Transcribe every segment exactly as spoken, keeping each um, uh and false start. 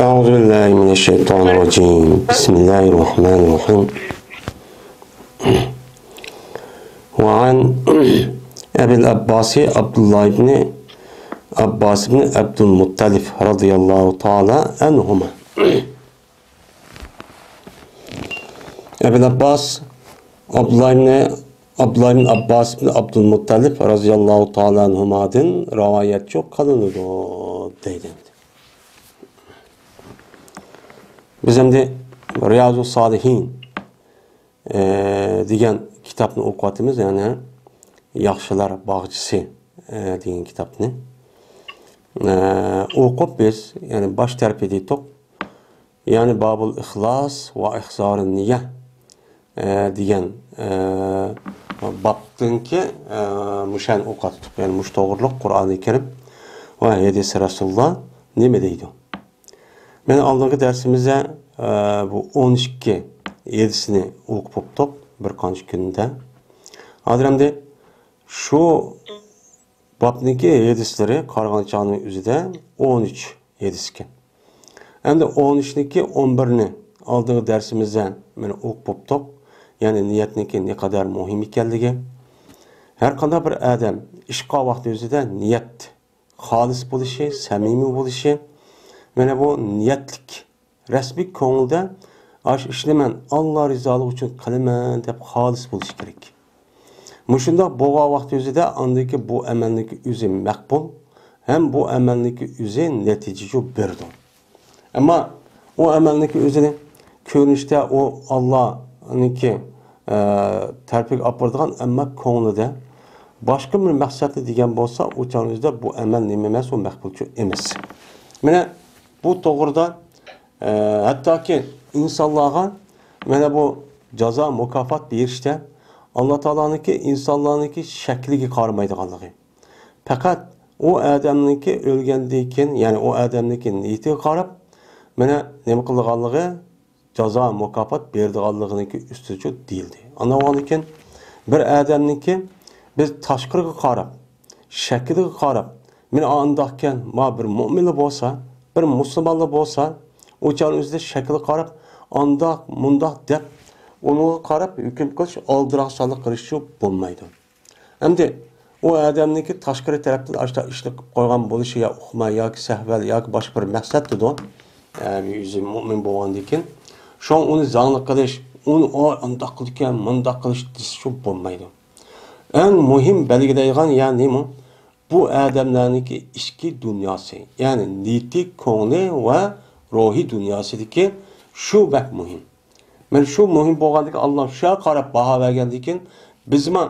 أعوذ بالله من الشيطان الرجيم. بسم الله الرحمن الرحيم. وعن أبي العباس عبد الله بن عباس بن عبد المطلب رضي الله تعالى عنهما. ئەبۇل ئابباس ئابدۇللا ئىبنى، ئابدۇللا ئىبن ئابباس ئىبن ئابدۇلمۇتتەلىب رازىياللاھۇ تائالا ئەنھۇمادىن رىۋايەتچى قىلىنىدۇ دەيدۇ. بىز ئەمدى رىيازۇ سالىھىن، ئە، دېگەن كىتابنى ئوقۇۋاتىمىز، يەنى ياخشىلار باغچىسى، ئە، دېگەن كىتابنى، ئە، ئوقۇپ بىز، يەنى باش تەرىپى دېدۇق. يەنى بابۇل ئىخلاس ۋە ئىخزارى نىيە، ئە، دېگەن، ئە، بابتىنكى، ئە، مۇشەنى ئوقۇۋاتتۇق. يەنى مۇشۇ توغرىلىق قۇرئانى كەرىم ۋە ھەدىسى رەسۇلۇللا نېمە دەيدۇ؟ مانا ئالدىنقى دەرسىمىزدە، ئە، بۇ ئون ئىككى ھەدىسنى ئوقۇپ بوپتۇق بىر قانچە كۈندە. ھازىر ئەمدى شۇ بابنىڭكى ھەدىسلىرى قارىغان چاغنىڭ ئۆزىدە ئون ئۈچ ھەدىس ئىكەن. ئەمدى ئون ئۈچنىڭكى ئون بىرىنى ئالدىنقى دەرسىمىزدە مانا ئوقۇپ بوپتۇق. يەنى نىيەتنىڭكى نەقەدەر مۇھىم ئىكەنلىكى. ھەر قانداق بىر ئادەم ئىش قىلغان ۋاقتى ئۆزىدە نىيەت خالىس بولۇشى، سەمىمىي بولۇشى. مانا بۇ نىيەتلىك رەسمىي كۆڭۈلدە ئاشۇ ئىشنى مەن ئاللا رىزالىقى ئۈچۈن قىلىمەن دەپ خالىس بولۇش كېرەك. مۇشۇنداق بولغان ۋاقتى ئۆزىدە ئاندىكى بۇ ئەمەلنىڭكى ئۆزى مەقبۇل ھەم بۇ ئەمەلنىڭكى ئۆزى نەتىجىچۇ بېرىدۇ. ئەمما ئۇ ئەمەلنىڭكى ئۆزىنى كۆرۈنۈشتە ئۇ ئاللانىڭكى، ئە، تەرىپىگە ئاپىرىدىغان، ئەمما كۆڭلىدە باشقا بىر مەقسەتنى دېگەن بولسا، ئۇ چاغنىڭ ئۆزىدە بۇ ئەمەل نېمە ئەمەس، ئۇ مەقبۇلچۇ ئەمەس. مانا بۇ توغرىدا، ئە، ھەتتاكى ئىنسانلارغا مانا بۇ جازا، مۇكاپات بېرىشتە ئاللا تائالانىڭكى ئىنسانلارنىڭكى شەكلىگە قارىمايدىغانلىقى، پەقەت ئۇ ئادەمنىڭكى ئۆلگەندىن كېيىن، يەنى ئۇ ئادەمنىڭكى نىيىتىگە قاراپ، مانا نېمە قىلىدىغانلىقى، جازا، مۇكاپات بېرىدىغانلىقىنىڭكى ئۈستىچۇ دېيىلدى. ئاندىن كېيىن بىر ئادەمنىڭكى بىز تاشقىرىغا قاراپ، شەكلىگە قاراپ، مانا ئانداقكەن، ما بىر مۆمىنلا بولسا، بىر مۇسۇلمانلا بولسا، ئۇ چاغنىڭ ئۆزىدە شەكلىگە قاراپ، ئانداق، مۇنداق دەپ، ئۇنىڭغا قاراپ ھۆكۈم قىلىش، ئالدىراقسانلىق قىلىشچۇ بولمايدۇ. ئەمدى ئۇ ئادەمنىڭكى تاشقىرى تەرەپتىن ئاشۇنداق ئىشنى قىلىپ قويغان بولۇشى يا ئۇقما ياكى سەھۋەن ياكى باشقا بىر مەقسەتتىدۇ. ئە، بىر ئۆزى مۆمىن بولغاندىن كېيىن، شۇڭا ئۇنى زاڭلىق قىلىش، ئۇنى، ئۇ ئانداق قىلىدىكەن، مۇنداق قىلىش دېسىچۇ بولمايدۇ. ئەڭ مۇھىم بەلگىلەيدىغان يەنى نېمە؟ بۇ ئادەملەرنىڭكى ئىچكى دۇنياسى، يەنى نىيىتى، كۆڭلى ۋە روھىي دۇنياسىدىكى شۇ بەك مۇھىم. مانا شۇ مۇھىم بولغاندىكىن، ئاللا شۇ قاراپ باھا بەرگەندىكىن، بىزمۇ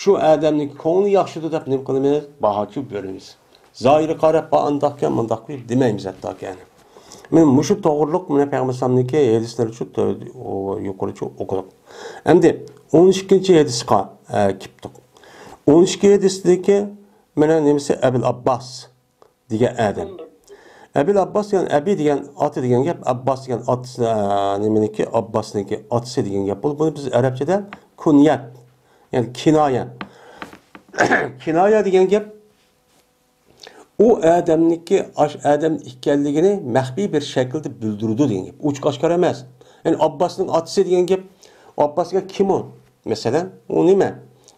شۇ ئادەمنىڭ كۆڭلى ياخشىدۇ دەپ نېمە قىلىمىز؟ باھاچۇ بېرىمىز. زاھىرى قاراپ، بۇ ئانداقكەن، مۇنداق دېمەيمىز ھەتتاكى. مانا مۇشۇ توغرىلىق مانا پەيغەمبەر ئەلەيھىسسالامنىڭكى ھەدىسلىرىچۇ يۇقىرىچۇ ئوقۇدۇق. ئەمدى ئون ئىككىنچى ھەدىسقا، ئە، كېلىپتۇق. ئون ئىككى ھەدىستىكى مانا نېمىسى؟ ئەبىل ئابباس دېگەن ئادەم. ئەبىل ئابباس دېگەن، ئەبى دېگەن ئاتا دېگەن گەپ، ئابباس دېگەن ئاتىسى، ئە، نېمىنىڭكى، ئابباسنىڭكى ئاتىسى دېگەن گەپ. بۇ، بۇنى بىز ئەرەبچىدە كۇنيەت، يەنى كىنايە. كىنايە دېگەن گەپ ئۇ ئادەمنىڭكى ئاشۇ ئادەم ئىكەنلىكىنى مەخپىي بىر شەكىلدە بىلدۈرىدۇ دېگەن گەپ. ئوچۇق ئاشكارا ئەمەس. يەنى ئابباسنىڭ ئاتىسى دېگەن گەپ، ئابباس دېگەن كىم ئۇ؟ مەسىلەن، ئۇ نېمە؟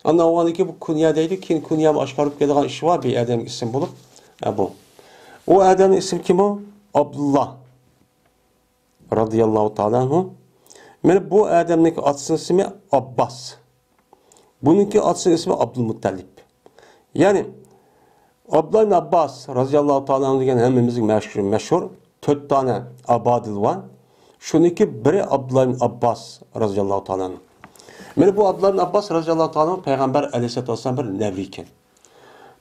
ئاندىن ئاۋۋالدىكى بۇ كۇنيا دەيدۇ، كېيىن كۇنيا ئاشكارا بولۇپ كېتىدىغان ئىش بار، بىر ئادەمگە ئىسىم بولۇپ. ھە، بۇ. ئۇ ئادەمنىڭ ئىسمى كىم ئۇ؟ ئابدۇللا رازىياللاھۇ تائالا ئەنھۇ. مانا بۇ ئادەمنىڭكى ئاتىسىنىڭ ئىسمى ئابباس. بۇنىڭكى ئاتىسىنىڭ ئىسمى ئابدۇلمۇتتەلىپ. يەنى ئابدۇللا ئىبن ئابباس رازىياللاھۇ تائالا ئەنھۇ دېگەن ھەممىمىزگە مەشھۇر، مەشھۇر تۆت دانە ئابادىل بار. شۇنىڭكى بىرى ئابدۇللا ئىبن ئابباس رازىياللاھۇ تائالا ئەنھۇ. مانا بۇ ئابدۇللا ئىبن ئابباس رازىياللاھۇ تائالا ئەنھۇ پەيغەمبەر ئەلەيھىسسالاتۇ ۋەسسالام بىر نەۋرە ئىكەن.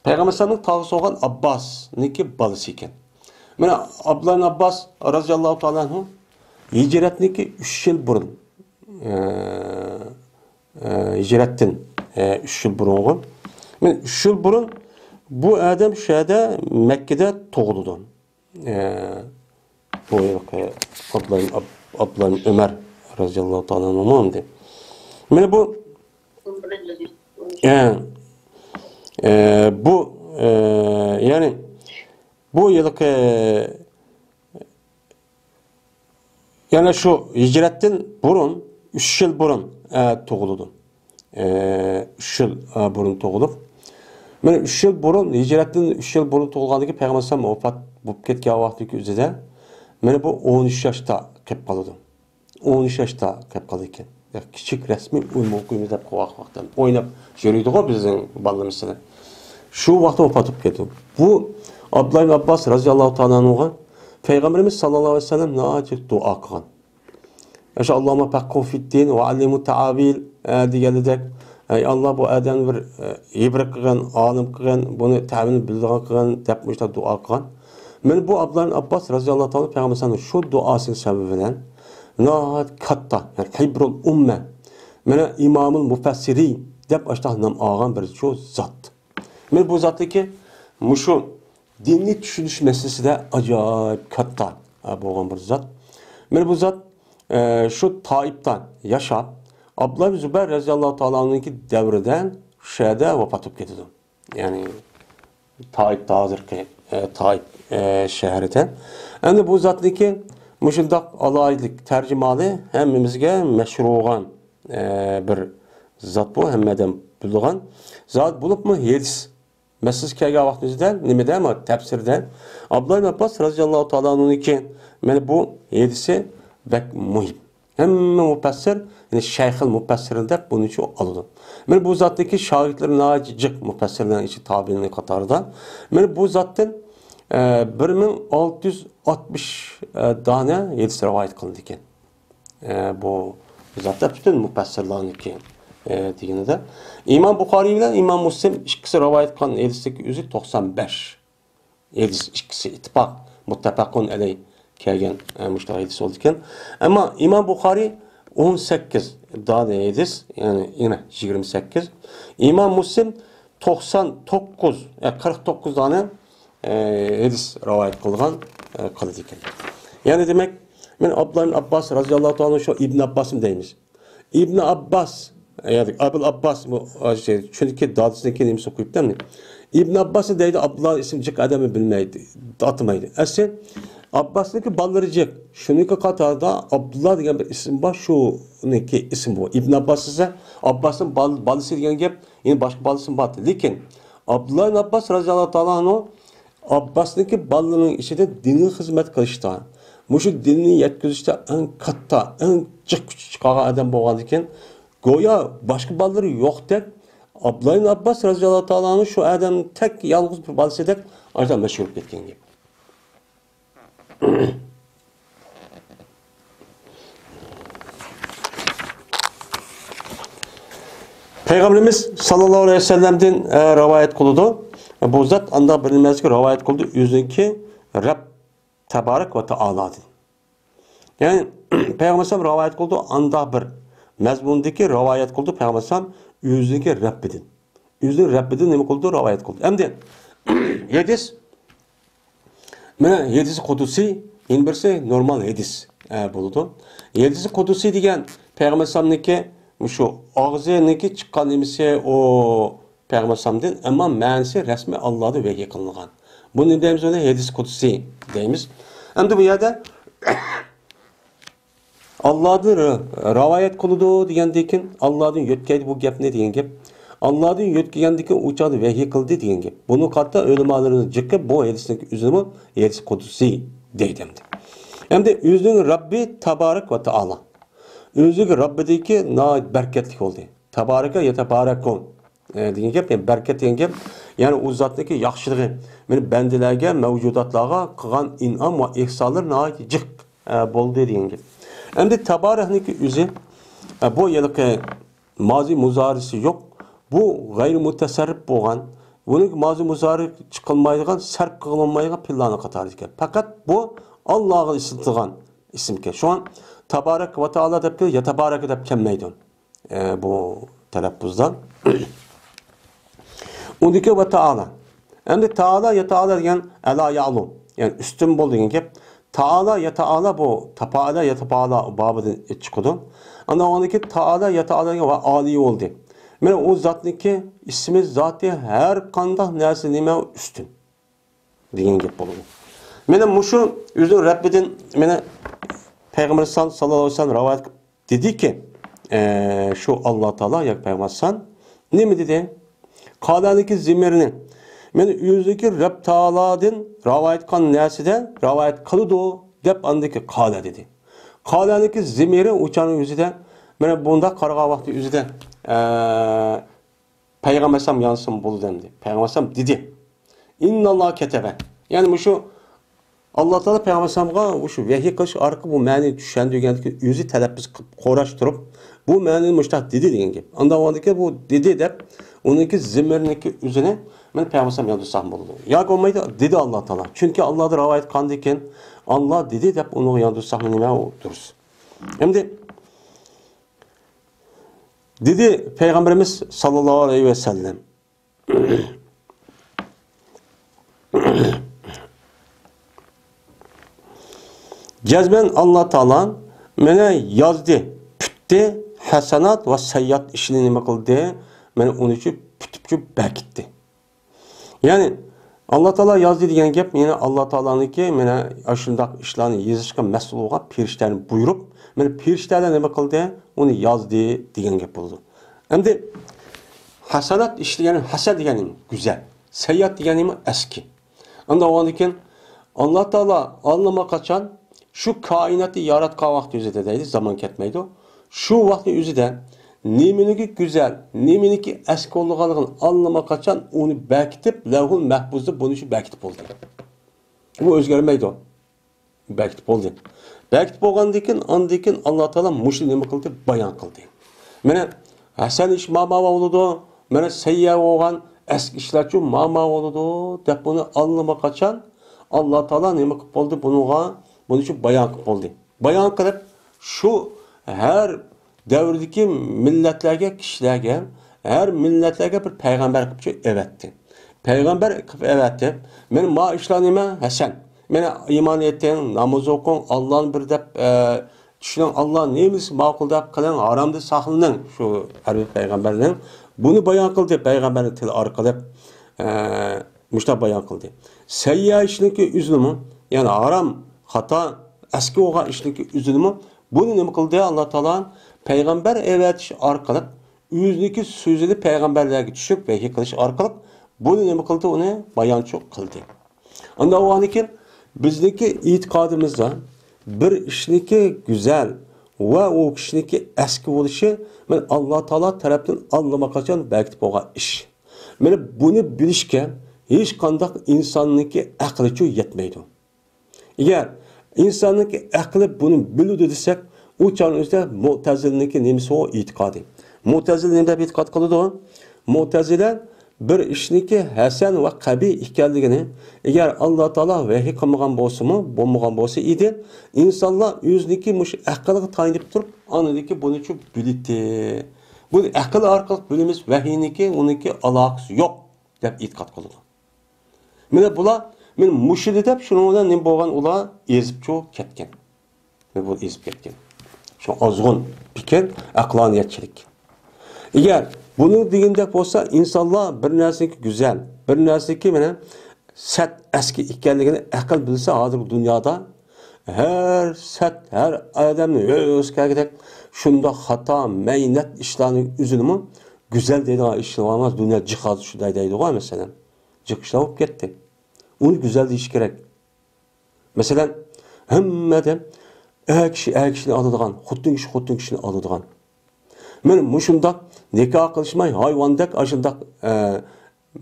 پەيغەمبەر ئەلەيھىسسالامنىڭ تاغىسى بولغان ئابباسنىڭكى بالىسى ئىكەن. مانا ئابدۇللا ئىبن ئابباس رازىياللاھۇ تائالا ئەنھۇ ھىجرەتنىڭكى ئۈچ يىل بۇرۇن، ئە، ئە، ھىجرەتتىن، ئە، ئۈچ يىل بۇرۇنغۇ. مانا ئۈچ يىل بۇرۇن بۇ ئادەم شۇ يەردە مەككىدە تۇغۇلىدۇ. ئە، بۇ ھېلىقى ئابدۇللا ئىبن ئاب-، ئابدۇللا ئىبن ئۆمەر رازىياللاھۇ تائالا ئەنھۇ ئەمدى. مانا بۇ، ئە، ئە، بۇ، ئە، يەنى بۇ ھېلىقى يەنى شۇ ھىجرەتتىن بۇرۇن، ئۈچ يىل بۇرۇن، ئە، تۇغۇلىدۇ. ئە، ئۈچ يىل، ئە، بۇرۇن تۇغۇلۇپ، مانا ئۈچ يىل بۇرۇن، ھىجرەتتىن ئۈچ يىل بۇرۇن تۇغۇلغاندىكى پەيغەمبەر ئەلەيھىسسالام ۋاپات بولۇپ كەتكەن ۋاقتىدىكى ئۆزىدە، مانا بۇ ئون ئۈچ ياشتا قېلىپ قالىدۇ. ئون ئۈچ ياشتا قېلىپ قالىدىكەن. يا، كىچىك رەسمىي ئۇيمۇ ئوقۇيمىز دەپ قويغان ۋاقىتتا ئويناپ يۈرىدىغۇ بىزنىڭ بالىلىرىمىز. شۇ ۋاقىتتا ۋاپات بولۇپ كەتتى. بۇ ئابدۇللا ئىبن ئابباس رازىياللاھۇ تائالا ئەنھۇغا پەيغەمبىرىمىز ساللاللاھۇ ئەلەيھى ۋەسەللەم ناھايىتى دۇئا قىلغان. ئاشۇ «ئاللاھۇممە پەققىھۇ فىددىن ۋە ئەللىمھۇ تەئاۋىل» دېگەندەك، ئەي ئاللا، بۇ ئادەمنى بىر، ئە، ئىبرەت قىلغىن، ئالىم قىلغىن، بۇنى تەۋىلنى بىلىدىغان قىلغىن دەپ مۇشۇنداق دۇئا قىلغان. مانا بۇ ئابدۇللا ئىبن ئابباس رازىياللاھۇ تائالا پەيغەمبەر شۇ دۇئاسىنىڭ سەۋەبى بىلەن ناھايىتى كاتتا، يەنى ھىبرۇل ئۇممە، مانا ئىمامۇل مۇپەسسىرى دەپ ئاشۇنداق نام ئالغان بىر شۇ زات. مانا بۇ زاتتىكى مۇشۇ دىننى چۈشىنىش مەسىلىسىدە ئاجايىپ كاتتا، ئە، بولغان بىر زات. مانا بۇ زات، ئە، شۇ تائىپتا ياشاپ، ئابدۇللا ئىبن زۇبەير رەزىياللاھۇ تائالا ئەنھۇنىڭكى دەۋرىدە شۇ يەردە ۋاپات بولۇپ كېتىدۇ. يەنى تائىپتا ھازىرقى، ئە، تائىپ، ئە، شەھىرىدە. ئەمدى بۇ زاتنىڭكى مۇشۇنداق ئالاھىدىلىك تەرجىمىھالى ھەممىمىزگە مەشھۇر بولغان، ئە، بىر زات بۇ، ھەممە ئادەم بىلىدىغان زات بولۇپمۇ ھەدىس مەسىلىسى كەلگەن ۋاقتىمىزدا نېمىدە، مانا تەپسىردە ئابدۇللا ئىبن ئابباس رازىياللاھۇ تائالا ئەنھۇنىڭكى مانا بۇ ھەدىسى بەك مۇھىم. ھەممە مۇپەسسىر، يەنى شەيخىل مۇپەسسىرىن دەپ بۇنى شۇ ئالىدۇ. مانا بۇ زاتتىكى شاگىرتلىرى ناھايىتى جىق مۇپەسسىرلەرنىڭ ئىچى تابىئىننىڭ قاتارىدا. مانا بۇ زاتتىن، ئە، بىر مىڭ ئالتە يۈز ئاتمىش، ئە، دانە ھەدىس رىۋايەت قىلىنىدىكەن. ئە، بۇ زاتتا پۈتۈن مۇپەسسىرلارنىڭكى، ئە، دېگىنىدە، ئىمام بۇخارىي بىلەن ئىمام مۇسلىم ئىككىسى رىۋايەت قىلغان ھەدىستىكى ئۆزى توقسان بەش ھەدىس، ئىككىسى ئىتتىپاق، مۇتتەپەقۇن ئەلەي كەلگەن، ئە، مۇشۇنداق ھەدىس بولىدىكەن. ئەمما ئىمام بۇخارىي ئون سەككىز دانە ھەدىس، يەنى يەنە يىگىرمە سەككىز. ئىمام مۇسلىم توقسان توققۇز، ئە، قىرىق توققۇز دانە، ئە، ھەدىس رىۋايەت قىلغان، ئە، قىلىدىكەن. يەنى دېمەك، مەن ئابدۇللا ئىبن ئابباس رازىياللاھۇ تائالا شۇ ئىبن ئابباسمۇ دەيمىز. ئىبن ئابباس، يەنى ئابۇل ئابباس بۇ، چۈنكى دادىسىنىڭكى نېمىسى قويۇپتۇ ئەمدى. ئىبن ئابباس دەيدۇ، ئابدۇللا ئىسمى جىق ئادەمنى بىلمەيدۇ، ئاتىمايدۇ. ئەسلى ئابباسنىڭكى بالىلىرى جىق. شۇنىڭكى قاتارىدا ئابدۇللا دېگەن بىر ئىسىم بار، شۇنىڭكى ئىسمى بۇ. ئىبن ئابباس دېسە، ئابباسنىڭ بال-، بالىسى دېگەن گەپ، يەنى باشقا بالىسىمۇ بار. لېكىن ئابدۇللا ئىبن ئابباس رازىياللاھۇ تائالا ئەنھۇ ئابباسنىڭكى بالىلىرىنىڭ ئىچىدە دىنىي خىزمەت قىلىشتا، مۇشۇ دىننى يەتكۈزۈشتە ئەڭ كاتتا، ئەڭ جىق كۈچ چىقارغان ئادەم بولغاندىكىن، گويا باشقا بالىلىرى يوقتەك، ئابدۇللا ئىبن ئابباس رازىياللاھۇ تائالا ئەنھۇ شۇ ئادەم تەك يالغۇز بىر بالىسىدەك ئاشۇنداق مەشھۇر بولۇپ كەتكەن گەپ. پەيغەمبىرىمىز ساللاللاھۇ ئەلەيھى ۋەسەللەمدىن، ئە، رىۋايەت قىلىدۇ. بۇ زات ئاندا بىلمەسكە رىۋايەت قىلىدۇ ئۆزىنىڭكى رەب تەبارەك ۋە تائالادىن. يەنى پەيغەمبەر ئەلەيھىسسالام رىۋايەت قىلىدۇ، ئاندا بىر مەزمۇندىكى رىۋايەت قىلىدۇ پەيغەمبەر ئەلەيھىسسالام ئۆزىنىڭكى رەببىدىن. ئۆزىنىڭ رەببىدىن نېمە قىلىدۇ؟ رىۋايەت قىلىدۇ. ئەمدى ھەدىس، مانا ھەدىس قۇدسىي، يەنە بىرسى نورمال ھەدىس، ئە، بولىدۇ. ھەدىس قۇدسىي دېگەن پەيغەمبەر ئەلەيھىسسالامنىڭكى مۇشۇ ئاغزىنىڭكى چىققان نېمىسى، ئۇ پەيغەمبەر ئەلەيھىسسالامدىن، ئەمما مەنىسى رەسمىي ئاللادىن ۋەھىي قىلىنغان. بۇنى دەيمىز، ئۇنى ھەدىس قۇدسىي دەيمىز. ئەمدى بۇ يەردە ئاللادىن ر-، رىۋايەت قىلىدۇ دېگەندىن كېيىن، ئاللادىن يۆتكەيدۇ بۇ گەپنى دېگەن گەپ. ئاللادىن يۆتكىگەندىن كېيىن ئۇ چاغدا ۋەھىي قىلدى دېگەن گەپ. بۇنىڭغا قارىتا ئۆلىمالىرىمىز جىقىپ بۇ ھەدىسنىڭ ئۆزىنىمۇ ھەدىس قۇدسىي دەيدۇ ئەمدى. ئەمدى ئۆزىنىڭ رەببى تابارەك ۋە تائالا. ئۆزىگە رەببىدىكى ناھايىتى بەرىكەتلىك بولدى. تابارەكە يەتەبارەكۇ، ئە، دېگەن گەپ، يەنى بەرىكەت دېگەن گەپ، يەنى ئۇ زاتنىڭكى ياخشىلىقى، مېنى بەندىلەرگە، مەۋجۇداتلارغا قىلغان ئىنئام ۋە ئېھسانلىرى ناھايىتى جىق، ئە، بولدى دېگەن گەپ. ئەمدى تابارەكنىڭكى ئۆزى، ئە، بۇ ھېلىقى مازى مۇزارىسى يوق، بۇ غەيرىي مۇتەسەررىپ بولغان، بۇنىڭكى مازى مۇزارى چىقىلمايدىغان، سەرپ قىلىنمايدىغان پىللانىڭ قاتارىدىكەن. پەقەت بۇ ئاللاغا ئىشلىتىلغان ئىسىمكەن. شۇڭا تابارەك ۋە تائالا دەپ كېلىدۇ، يەتەبارەك دەپ كەلمەيدۇ. ئە، بۇ تەلەپپۇزدا. ئۇندىكى ۋە تائالا. ئەمدى تائالا، يا تائالا دېگەن ئەلا يەئلۇ، يەنى ئۈستۈن بول دېگەن گەپ. تائالا، يا تائالا بۇ تاپائەلە، يا تاپائالا بابىدىن چىقىدۇ. ئاندىن ئۇندىكى تائالا، يا تائالا دېگەن ۋە ئالىي بولدى. مانا ئۇ زاتنىڭكى ئىسمى، زاتى ھەر قانداق نەرسە نېمە ئۈستۈن. دېگەن گەپ بولىدۇ. مانا مۇشۇ ئۆزىنىڭ رەببىدىن، مانا پەيغەمبەر سەللەللاھۇ ئەلەيھى ۋەسەللەم رىۋايەت دېدىكى، ئە، شۇ ئاللا تائالا ياكى پەيغەمبەر سان نېمە دېدى؟ قالەنىكى زېمىرنى، مېنى ئۆزىنىڭكى رەب تائالادىن رىۋايەت قىلغان نەرسىدە رىۋايەت قىلىدۇ دەپ ئاندىكى قالە دېدى. قالەنىكى زېمىرى ئۇچارنىڭ ئۆزىدە، مانا بۇنداق قارىغان ۋاقتى ئۆزىدە، ئە، پەيغەمبەر ئەلەيھىسسالام يازسىمۇ بولىدۇ ئەمدى. پەيغەمبەر ئەلەيھىسسالام دېدى. ئىنناللاھ كەتەبە. يەنى مۇشۇ ئاللا تائالا پەيغەمبەر ئەلەيھىسسالامغا مۇشۇ ۋەھىي قىلىش ئارقىلىق بۇ مەنىنى چۈشەندۈرگەندىكىن ئۆزى تەلەپپۇز قىلىپ قوراش تۇرۇپ، بۇ مەنىنى مۇشۇنداق دېدى دېگەن گەپ. ئاندىن ئاندىكىن بۇ دېدى دەپ، ئۇنىڭكى زېمىرنىڭكى ئۆزىنى مانا پەيغەمبەر ئەلەيھىسسالام يازدۇرساق بولىدۇ. ياكى بولمايدۇ، دېدى ئاللا تائالا. چۈنكى ئاللادىن رىۋايەت قىلغاندىكىن، ئاللا دېدى دەپ ئۇنىڭغا يازدۇرساق نېمە ئۇ دۇرۇس. ئەمدى دېدى پەيغەمبىرىمىز سەللەللاھۇ ئەلەيھى ۋەسەللەم. جەزمەن ئاللا تائالا مانا يازدى، پۈتتى، ھەسەنات ۋە سەييئات ئىشىنى نېمە قىلدى؟ مانا ئۇنى شۇ پۈتۈپ شۇ بەكىتتى. يەنى ئاللا تائالا يازدى دېگەن گەپ، يەنى ئاللا تائالانىڭكى مانا ئاشۇنداق ئىشلارنى يېزىشقا مەسئۇل بولغان پېرىشتەنى بۇيرۇپ، مانا پېرىشتەلەر نېمە قىلدى؟ ئۇنى يازدى دېگەن گەپ بولىدۇ. ئەمدى ھەسەنات ئىش دېگەن، ھەسەن دېگەن نېمە؟ گۈزەل. سەييئات دېگەن نېمە؟ ئەسكى. ئەمدى ئۇندىن كېيىن ئاللا تائالا ئاللىماقاچان شۇ كائىناتنى ياراتقان ۋاقتى ئۆزىدە دەيدۇ، زامان كەتمەيدۇ. شۇ ۋاقىتنىڭ ئۆزىدە نېمىنىڭكى گۈزەل، نېمىنىڭكى ئەسكى بولىدىغانلىقىنى ئاللىماقاچان ئۇنى بەكىتىپ، لەۋھۇل مەھپۇزدا بۇنى شۇ بەكىتىپ بولدى. بۇ ئۆزگەرمەيدۇ. بەكىتىپ بولدى. بەكىتىپ بولغاندىن كېيىن، ئاندىن كېيىن ئاللا تائالا مۇشۇ نېمە قىلدى؟ بايان قىلدى. مانا، ھەسەن ئىش ماما بولىدۇ، مانا، سەييە بولغان ئەسكى ئىشلارچۇ ماما بولىدۇ، دەپ بۇنى ئاللىماقاچان ئاللا تائالا نېمە قىلىپ بولدى بۇنىڭغا؟ بۇنى شۇ بايان قىلىپ بولدى. بايان قىلىپ، شۇ ھەر دەۋردىكى مىللەتلەرگە، كىشىلەرگە، ھەر مىللەتلەرگە بىر پەيغەمبەر قىلىپ ئەۋەتتى. پەيغەمبەر قىلىپ ئەۋەتىپ، مانا ما ئىشلار نېمە؟ ھەسەن. مانا ئىمان ئېيتىڭ، ناماز ئوقۇڭ، ئاللانى بىر دەپ، ئە، چۈشىنىڭ، ئاللا نېمىسى ماقۇل دەپ قىلىڭ، ھارامدىن ساقلىنىڭ. شۇ ھەر بىر پەيغەمبەرنىڭ بۇنى بايان قىلدى، پەيغەمبەرنىڭ تىلى ئارقىلىق، ئە، مۇشۇنداق بايان قىلدى. سەييە ئىشنىڭكى ئۆزىنىمۇ، يەنى ھارام، خاتا، ئەسكى بولغان ئىشنىڭكى ئۆزىنىمۇ، بۇنى نېمە قىلدى؟ ئاللا تائالا پەيغەمبەر ئەۋەتىش ئارقىلىق، ئۆزىنىڭكى سۆزىنى پەيغەمبەرلەرگە چۈشۈرۈپ، ۋەھىي قىلىش ئارقىلىق، بۇنى نېمە قىلدى؟ ئۇنى بايانچۇ قىلدى. ئاندىن ئۇندىن كېيىن بىزنىڭكى ئېتىقادىمىزدا بىر ئىشنىڭكى گۈزەل ۋە ئۇ كىشىنىڭكى ئەسكى بولۇشى، مانا، ئاللا تائالا تەرەپتىن ئاللىماقاچان بەكىتىپ بولغان ئىش. مانا بۇنى بىلىشكە ھېچقانداق ئىنساننىڭكى ئەقلىچۇ يەتمەيدۇ. ئەگەر ئىنساننىڭكى ئەقلى بۇنى بىلىدۇ دېسەك، ئۇ چاغنىڭ ئۆزىدە مۇئتەزىلىنىڭكى نېمىسى ئۇ ئېتىقادى؟ مۇئتەزىلە نېمە دەپ ئېتىقاد قىلىدۇ؟ مۇئتەزىلە بىر ئىشنىڭكى ھەسەن ۋە قەبىھ ئىكەنلىكىنى، ئەگەر ئاللا تائالا ۋەھىي قىلمىغان بولسىمۇ، بولمىغان بولسا ئىدى، ئىنسانلار ئۆزىنىڭكى مۇشۇ ئەقلىگە تايىنىپ تۇرۇپ، ئاندىن كېيىن بۇنىچۇ بىلىتتى. بۇنى ئەقىل ئارقىلىق بىلىمىز، ۋەھىينىڭكى، ئۇنىڭكى ئالاقىسى يوق، دەپ ئېتىقاد قىلىدۇ. مانا بۇلار، مانا مۇشۇنى دەپ، شۇنىڭ بىلەن نېمە بولغان؟ ئۇلار ئېزىپچۇ كەتكەن. مانا بۇ ئېزىپ كەتكەن. شۇ ئازغۇن پىكىر، ئەقلانىيەتچىلىك. ئەگەر بۇنىڭ دېگىنىدەك بولسا، ئىنسانلار بىر نەرسىنىڭكى گۈزەل، بىر نەرسىنىڭكى مانا سەت، ئەسكى ئىكەنلىكىنى ئەقىل بىلسە، ھازىرقى دۇنيادا ھەر سەت، ھەر ئادەمنى ھۆس كەلگۈدەك شۇنداق خاتا، مەينەت ئىشلارنىڭ ئۆزىنىمۇ گۈزەل دەيدىغان ئىشلار بارماس. دۇنيا جىق ھازىر شۇنداق دەيدىغۇ، مەسىلەن. جىق ئىشلار بولۇپ كەتتى. ئۇنى گۈزەل دېيىش كېرەك. مەسىلەن، ھەممە ئادەم ئەر كىشى ئەر كىشىنى ئالىدىغان، خوتۇن كىشى خوتۇن كىشىنى ئالىدىغان. مانا مۇشۇنداق نىكاھ قىلىشماي ھايۋاندەك ئاشۇنداق، ئە،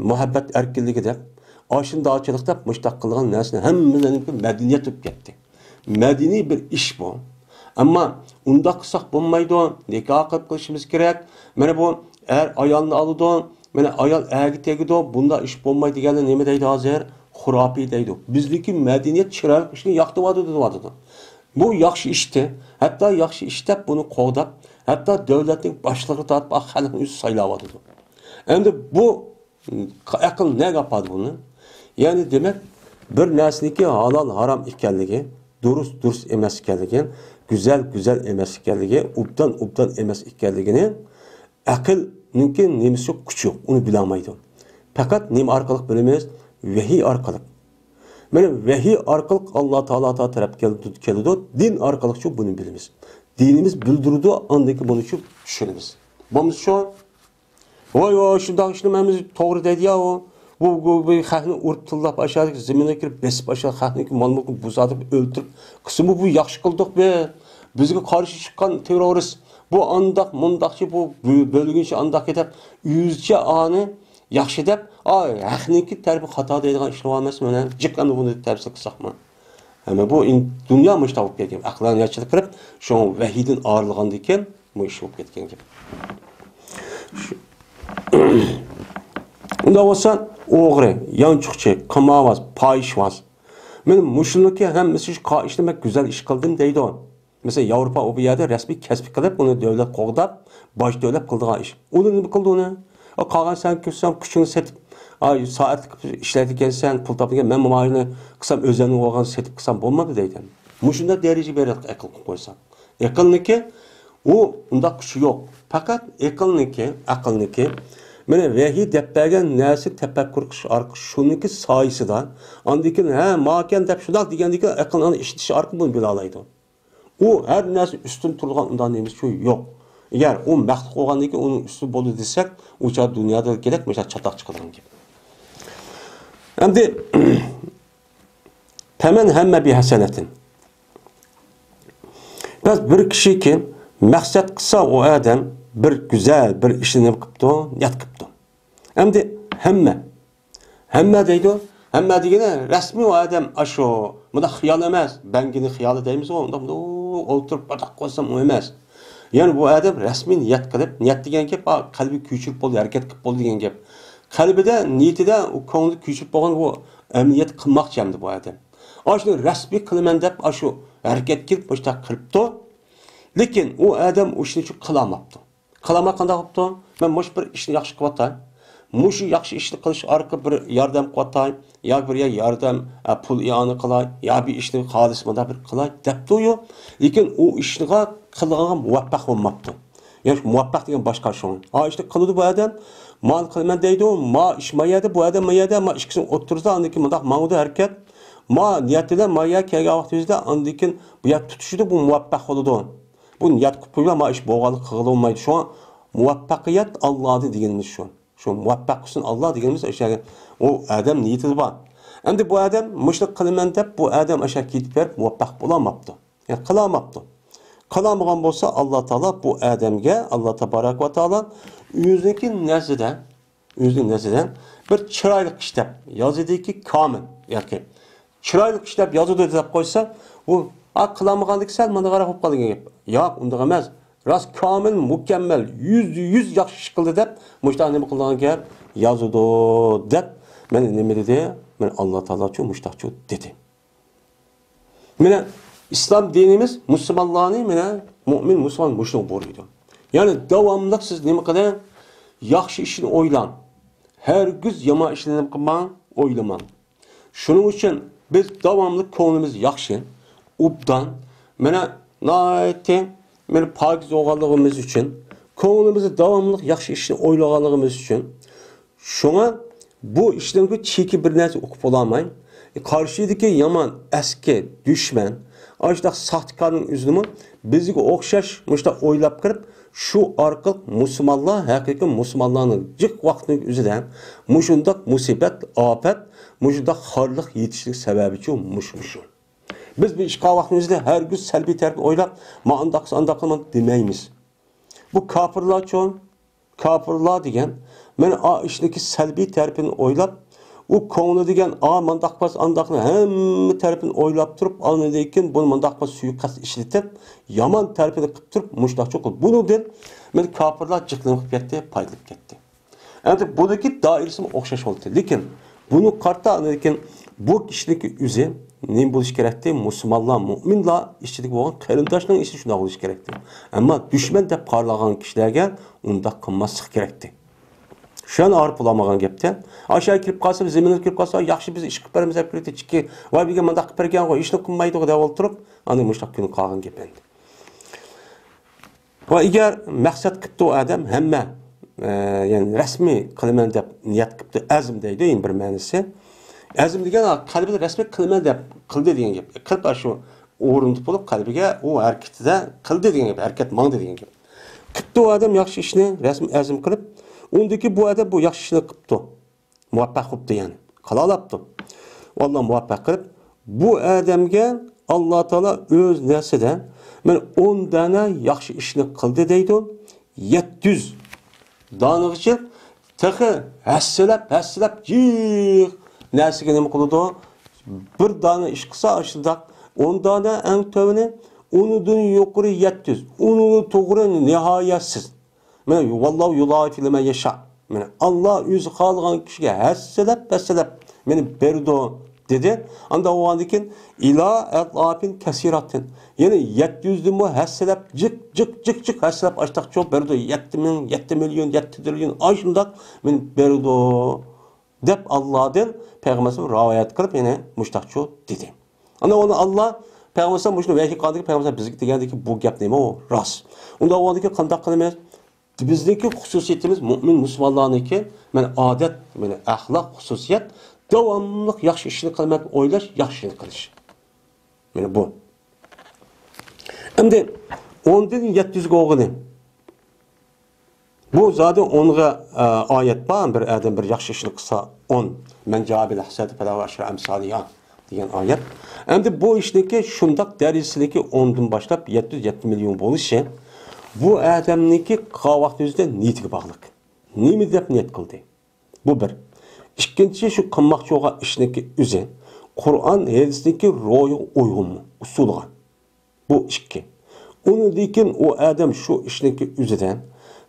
مۇھەببەت ئەركىنلىكىدەك، ئاشۇنداچىلىق دەپ مۇشۇنداق قىلغان نەرسىنى ھەممىلەرنىڭكى مەدەنىيەت بولۇپ كەتتى. مەدەنىي بىر ئىش بۇ. ئەمما ئۇنداق قىلساق بولمايدۇ، نىكاھ قىلىپ قىلىشىمىز كېرەك. مانا بۇ ئەر ئايالنى ئالىدۇ، مانا ئايال ئەرگە تېگىدۇ، بۇنداق ئىش بولمايدۇ دېگەنلەر نېمە دەيدۇ ھازىر؟ خۇراپىي دەيدۇ. بىزدىكى مەدەنىيەت چىرايلىق ئىشنى ياقتۇرۇۋاتىدۇ دەۋاتىدۇ. بۇ ياخشى ئىشتى. ھەتتا ياخشى ئىش دەپ بۇنى قوغداپ، ھەتتا دۆلەتنىڭ باشلىقى تارتىپ خەلقنى ئۆزى سايلاۋاتىدۇ. ئەمدى بۇ ئەقىل نەگە ئاپاردى بۇنى؟ يەنى دېمەك، بىر نەرسىنىڭكى ھالال ھارام ئىكەنلىكى، دۇرۇس دۇرۇس ئەمەس ئىكەنلىكى، گۈزەل گۈزەل ئەمەس ئىكەنلىكى، ئوبدان ئوبدان ئەمەس ئىكەنلىكىنى ئەقىلنىڭكى نېمىسى كۈچى يوق، ئۇنى بىلەلمەيدۇ. پەقەت نېمە ئارقىلىق بىلىمىز؟ ۋەھىي ئارقىلىق. مانا ۋەھىي ئارقىلىق ئاللا تائالا تەرەپ كەل-، كېلىدۇ. دىن ئارقىلىقچۇ بۇنى بىلىمىز. دىنىمىز بىلدۈرىدۇ، ئاندىن كېيىن بۇنىچۇ چۈشىنىمىز. بولمىسىچۇ، ۋاي، ۋاي، شۇنداق ئىشنى مەن توغرا دەيدۇ يا ئۇ. بۇ، بۇ، بۇ خەقنى ئۇرۇپ تىللاپ، ئاشۇ زېمىنغا كىرىپ بېسىپ، ئاشۇ خەقنىڭكى مال مۈلكىنى بۇزاتىپ ئۆلتۈرۈپ قىلسىمۇ، بۇ ياخشى قىلدۇق بىز. بىزگە قارشى چىققان تېررورىست، بۇ ئانداق، مۇنداقچى، بۇ بۆ-، بۆلگۈنچى ئانداق دەپ، ئۆزىچە ئانى ياخشى دەپ، ئا، ھەقنىڭكى تەرىپى خاتا دەيدىغان ئىشلار ئەمەس مانا. جىق ئەمدى بۇنى تەپسىل قىلساقمۇ. ئەمما بۇ ئىن-، دۇنيا مۇشۇنداق بولۇپ كەتكەن. ئەقلانىيەتچىلىك قىلىپ، شۇڭا ۋەھىيدىن ئايرىلغاندىن كېيىن بۇ ئىش بولۇپ كەتكەن گەپ. شۇ-، ئۇنداق بولسا، ئوغرى، يانچۇقچى، قىمارۋاز، پاھىشۋاز. مەن مۇشۇنىڭكى ھەممىسى شۇ قا-، ئىشنى مەن گۈزەل ئىش قىلدىم دەيدۇ. مەسىلەن، ياۋروپا ئۇ بۇ يەردە رەسمىي كەسىپ قىلىپ، ئۇنى دۆلەت قوغداپ، باج تۆلەپ قىلىدىغان ئىش. ئۇنى نېمە قىلدى ئۇنى؟ ئا، قالغان سەن كۈچۈڭنى سېتىپ، ئا، سائەتلىك قىلىپ ئىشلەيدىكەنسەن، پۇل تاپىدىكەن، مەن ماۋۇنى قىلسام، ئۆزۈمنى بولغان سېتىپ قىلسام بولمامدۇ دەيدۇ. مۇشۇنداق دەرىجىگە بېرىدۇ ئەقىل قىلىپ قويساڭ. ئەقىلنىڭكى ئۇ ئۇنداق كۈچى يوق. پەقەت ئەقىلنىڭكى، ئەقىلنىڭكى، مانا ۋەھىي دەپ بەرگەن نەرسە تەپەككۇر قىلىش ئارقىلىق شۇنىڭكى سايىسىدا، ئاندىن كېيىن، ھە، ماكەن دەپ شۇنداق دېگەندىن كېيىن ئەقىلنى ئىشلىتىش ئارقىلىق بۇنى بىلالايدۇ. ئۇ ھەر نەرسە ئۈستۈن تۇرىدىغان ئۇنداق نېمىسى يوق. ئەگەر ئۇ مەخلۇق بولغاندىن كېيىن ئۇنىڭ ئۈستى بولدى دېسەك، ئۇ چاغ دۇنيادا كېرەك مۇشۇنداق چاتاق چىقىدىغان گەپ. ئەمدى پەمەن ھەممە بىھەسەنەتىن. بەس بىر كىشىكى مەقسەت قىلسا، ئۇ ئادەم بىر گۈزەل بىر ئىشنى نېمە قىپتۇ؟ نىيەت قىپتۇ. ئەمدى ھەممە. ھەممە دەيدۇ. ھەممە دېگىنى رەسمىي ئۇ ئادەم ئاشۇ مۇنداق خىيال ئەمەس. بەڭگىنى خىيالى دەيمىزغۇ، ئۇنداق، مۇنداق ئولتۇرۇپ بۇنداق قىلسام ئۇ ئەمەس. يەنى بۇ ئادەم رەسمىي نىيەت قىلىپ، نىيەت دېگەن گەپ، ئا، قەلبى كۆچۈرۈپ بولدى، ھەرىكەت قىلىپ بولدى دېگەن گەپ. قەلبىدە، نىيىتىدە، ئۇ كۆڭلىدە كۆچۈرۈپ بولغان بۇ ئەمەلىيەت قىلماقچى ئەمدى بۇ ئادەم. ئاشۇنى رەسمىي قىلىمەن دەپ، ئاشۇ ھەرىكەتكە كېلىپ مۇشۇنداق قىلىپتۇ. لېكىن ئۇ ئادەم ئۇ ئىشنى شۇ قىلالماپتۇ. قىلالماي قانداق بوپتۇ؟ مەن مۇشۇ بىر ئىشنى ياخشى قىلىۋاتاي. مۇشۇ ياخشى ئىشنى قىلىش ئارقىلىق بىر ياردەم قىلىۋاتاي. ياكى بىر ياردەم، ئە، پۇل ئىئانە قىلاي. يا بىر ئىشنى خالىس مۇنداق بىر قىلاي دەپتۇ-يۇ. لېكىن ئۇ ئىشىغا قىلغانغا مۇۋەپپەق بولماپتۇ. ياش مۇۋەپپەق دېگەن باشقا شۇڭ. ئا، ئىشنى قىلىدۇ بۇ ئادەم. مانا قىلىمەن دەيدۇ. ما ئىش ما يەردە، بۇ ئادەم ما يەردە، ما ئىككىسىنىڭ ئوتتۇرىسىدا ئاندىن كېيىن مۇنداق ماڭىدۇ ھەرىكەت. ما نىيەت بىلەن ما يەر كەلگەن ۋاقتىمىزدا ئاندىن كېيىن بۇ يەر تۇتۇشىدۇ، بۇ مۇۋەپپەق بولىدۇ. بۇ نىيەت قىلىپ قويۇلغان، ما ئىش بولغانلىق قىلغىلى بولمايدۇ. شۇڭا مۇۋەپپەقىيەت ئاللادىن دېگىنىمىز شۇ. شۇ مۇۋەپپەق قىلسۇن ئاللا دېگىنىمىز ئاشۇ. ئۇ ئادەم نىيىتىدە بار. ئەمدى بۇ ئادەم مۇشۇنى قىلىمەن دەپ، بۇ ئادەم ئاشۇ كېتىپ بېرىپ مۇۋەپپەق بولالماپتۇ. يەنى قىلالماپتۇ. قىلالمىغان بولسا، ئاللا تائالا بۇ ئادەمگە، ئاللا تابارەك ۋە تائالا ئۆزىنىڭكى نەزىدە، ئۆزىنىڭ نەزىدە بىر چىرايلىق ئىش دەپ يازىدىكى، كامىل ياكى چىرايلىق ئىش دەپ يازىدۇ دەپ قويسا، ئۇ، ئا، قىلالمىغاندىكى سەل مانا قاراپ قويۇپ قالغان گەپ. ياق، ئۇنداق ئەمەس. راست كامىل، مۇكەممەل، يۈزدە يۈز ياخشى ئىش قىلدى دەپ، مۇشۇنداق نېمە قىلىدىغان گەپ يازىدۇ دەپ، مانا نېمە دېدى؟ مانا ئاللا تائالاچۇ مۇشۇنداقچۇ دېدى. مانا ئىسلام دىنىمىز مۇسۇلمانلارنى، مانا مۇئمىن مۇسۇلمان مۇشۇنىڭغا بۇيرۇيدۇ. يەنى داۋاملىق سىز نېمە قىلىڭ؟ ياخشى ئىشنى ئويلاڭ. ھەرگىز يامان ئىشنى نېمە قىلماڭ؟ ئويلىماڭ. شۇنىڭ ئۈچۈن بىز داۋاملىق كۆڭلىمىز ياخشى، ئوبدان، مانا ناھايىتى، مانا پاكىز بولغانلىقىمىز ئۈچۈن، كۆڭلىمىزدە داۋاملىق ياخشى ئىشنى ئويلىغانلىقىمىز ئۈچۈن، شۇڭا بۇ ئىشنىڭ چېكى بىر نەرسە ئۇقۇپ بولالماي، قارشىدىكى يامان، ئەسكى، دۈشمەن، ئاشۇنداق ساختىكارنىڭ ئۆزىنىمۇ بىزگە ئوخشاش مۇشۇنداق ئويلاپ كىرىپ، شۇ ئارقىلىق مۇسۇلمانلار، ھەقىقىي مۇسۇلمانلارنىڭ جىق ۋاقىتنىڭ ئۆزىدە مۇشۇنداق مۇسىبەت، ئاپەت، مۇشۇنداق خارلىق يېتىشلىك سەۋەبىچۇ مۇشۇ. بىز بۇ ئىشقا ۋاقتىمىزدا ھەرگىز سەلبىي تەرەپنى ئويلاپ، ما ئانداق قىلسا، ئانداق قىلىمەن دېمەيمىز. بۇ كاپىرلارچۇ، كاپىرلار دېگەن، مانا ئا ئىشنىڭكى سەلبىي تەرىپىنى ئويلاپ، ئۇ كۆڭلى دېگەن، ئا مانداق قىلسا، ئانداقنى ھەممە تەرىپىنى ئويلاپ تۇرۇپ، ئاندىن كېيىن بۇنى مانداق قىلسا سۇيىقەست ئىشلىتىپ، يامان تەرىپىنى قىلىپ تۇرۇپ، مۇشۇنداقچۇ قىلىپ، بۇنىڭدىن مانا كاپىرلار جىقلىنىپ كەتتى، پايدىلىنىپ كەتتى. ئەمدى بۇنىڭكى دائىرىسىمۇ ئوخشاش بولدى. لېكىن بۇنى قارىتا، لېكىن بۇ كىشىنىڭكى ئۆزى نېمە بولۇشى كېرەكتى؟ مۇسۇلمانلار، مۇئمىنلار ئىچىدىكى بولغان قېرىنداشنىڭ ئىشى شۇنداق بولۇشى كېرەكتى. ئەمما دۈشمەن دەپ قارىلىدىغان كىشىلەرگە ئۇنداق قىلماسلىق كېرەكتى. شۇنى ئارىپ بولالمىغان گەپتە. ئاشۇ كىرىپ قالسا، زېمىنغا كىرىپ قالسا، ياخشى، بىز ئىش قىلىپ بېرىمىز دەپ كىرىپ، ئىچكى، ۋاي، بىزگە مۇنداق قىلىپ بەرگەنغۇ، ھېچنېمە قىلمايدىغۇ دەپ ئولتۇرۇپ، ئاندىن مۇشۇنداق كۈن قالغان گەپ ئەمدى. ۋە ئەگەر مەقسەت قىپتۇ ئادەم ھەممە، ئە، يەنى رەسمىي قىلىمەن دەپ نىيەت قىپتۇ، ئەزم دەيدۇ، يەنە بىر مەنىسى. ئەزم دېگەن قەلبىدە رەسمىي قىلىمەن دەپ قىلدى دېگەن گەپ. قىلىپ، ئاشۇ ئورۇندۇپ بولۇپ قەلبىگە ئۇ ھەرىكىتىدە قىلدى دېگەن گەپ. ھەرىكەت ماڭدى دېگەن گەپ. قىپتۇ ئۇ ئادەم ياخشى ئىشنى، رەسمىي ئەزم قىلىپ، ئۇندىكى بۇ ئادەم بۇ ياخشى ئىشنى قىپتۇ. مۇۋەپپەق بوپتۇ يەنى. قىلالاپتۇ. ئاللا مۇۋەپپەق قىلىپ، بۇ ئادەمگە ئاللا تائالا ئۆز نەرسىدە، مانا، ئون دانە ياخشى ئىشنى قىلدى دەيدۇ. يەتتە يۈز دانىغىچە تېخى ھەسسىلەپ، ھەسسىلەپ جىق نەرسىگە نېمە قىلىدۇ؟ بىر دانە ئىش قىلسا، ئاشۇنداق ئون دانە ئەڭ تۆۋىنى، ئۇنىڭدىن يۇقىرى يەتتە يۈز، ئۇنىڭدىن توغرا نىھايەتسىز. مانا، ۋاللاھۇ يۇلائىفۇ لىمەن يەشاء. مانا، ئاللا ئۆزى خالىغان كىشىگە ھەسسىلەپ، ھەسسىلەپ مانا بېرىدۇ، دېدى. ئاندا بولغاندىن كېيىن، ئىلا ئەزئافىن كەسىراتىن. يەنى يەتتە يۈزدىنمۇ ھەسسىلەپ، جىق، جىق، جىق، جىق ھەسسىلەپ ئاشتاق چوق بېرىدۇ. يەتتە مىڭ، يەتتە مىليون، يەتتە تىرىليون، ئاشۇنداق مانا بېرىدۇ، دەپ ئاللادىن پەيغەمبەر رىۋايەت قىلىپ، يەنە مۇشتاقچۇ دېدى. ئانا ئۇنى ئاللا پەيغەمبەر مۇشۇنى ۋەھىي قىلغاندىكى پەيغەمبەر بىزگە دېگەندىكى بۇ گەپ نېمە ئۇ؟ راست. ئۇنداق بولغاندىكى قانداق قىلىمىز؟ بىزنىڭكى خۇسۇسىيىتىمىز مۇئمىن مۇسۇلمانلارنىڭكى، مانا ئادەت، مانا ئەخلاق، خۇسۇسىيەت، داۋاملىق ياخشى ئىشنى قىلىمەن دەپ ئويلاش، ياخشى ئىشنى قىلىش. مانا بۇ. ئەمدى ئوندىن يەتتە يۈزگە بولغىنى. بۇ زادى ئونغا، ئە، ئايەت بار، بىر ئادەم بىر ياخشى ئىشنى قىلسا ئون. مەن جائە بىل ھەسەنەتى فەلەھۇ ئەشرۇ ئەمسالىھا دېگەن ئايەت. ئەمدى بۇ ئىشنىڭكى شۇنداق دەرىجىسىدىكى ئوندىن باشلاپ يەتتە يۈز، يەتتە مىليون بولۇشى بۇ ئادەمنىڭكى قىلغان ۋاقتى ئۆزىدە نىيىتىگە باغلىق. نېمە دەپ نىيەت قىلدى؟ بۇ بىر. ئىككىنچى، شۇ قىلماقچى بولغان ئىشنىڭكى ئۆزى قۇرئان، ھەدىسنىڭكى روھىغا ئۇيغۇنمۇ، ئۇسۇلىغا؟ بۇ ئىككى. ئۇنىڭدىن كېيىن ئۇ ئادەم شۇ ئىشنىڭكى ئۆزىدە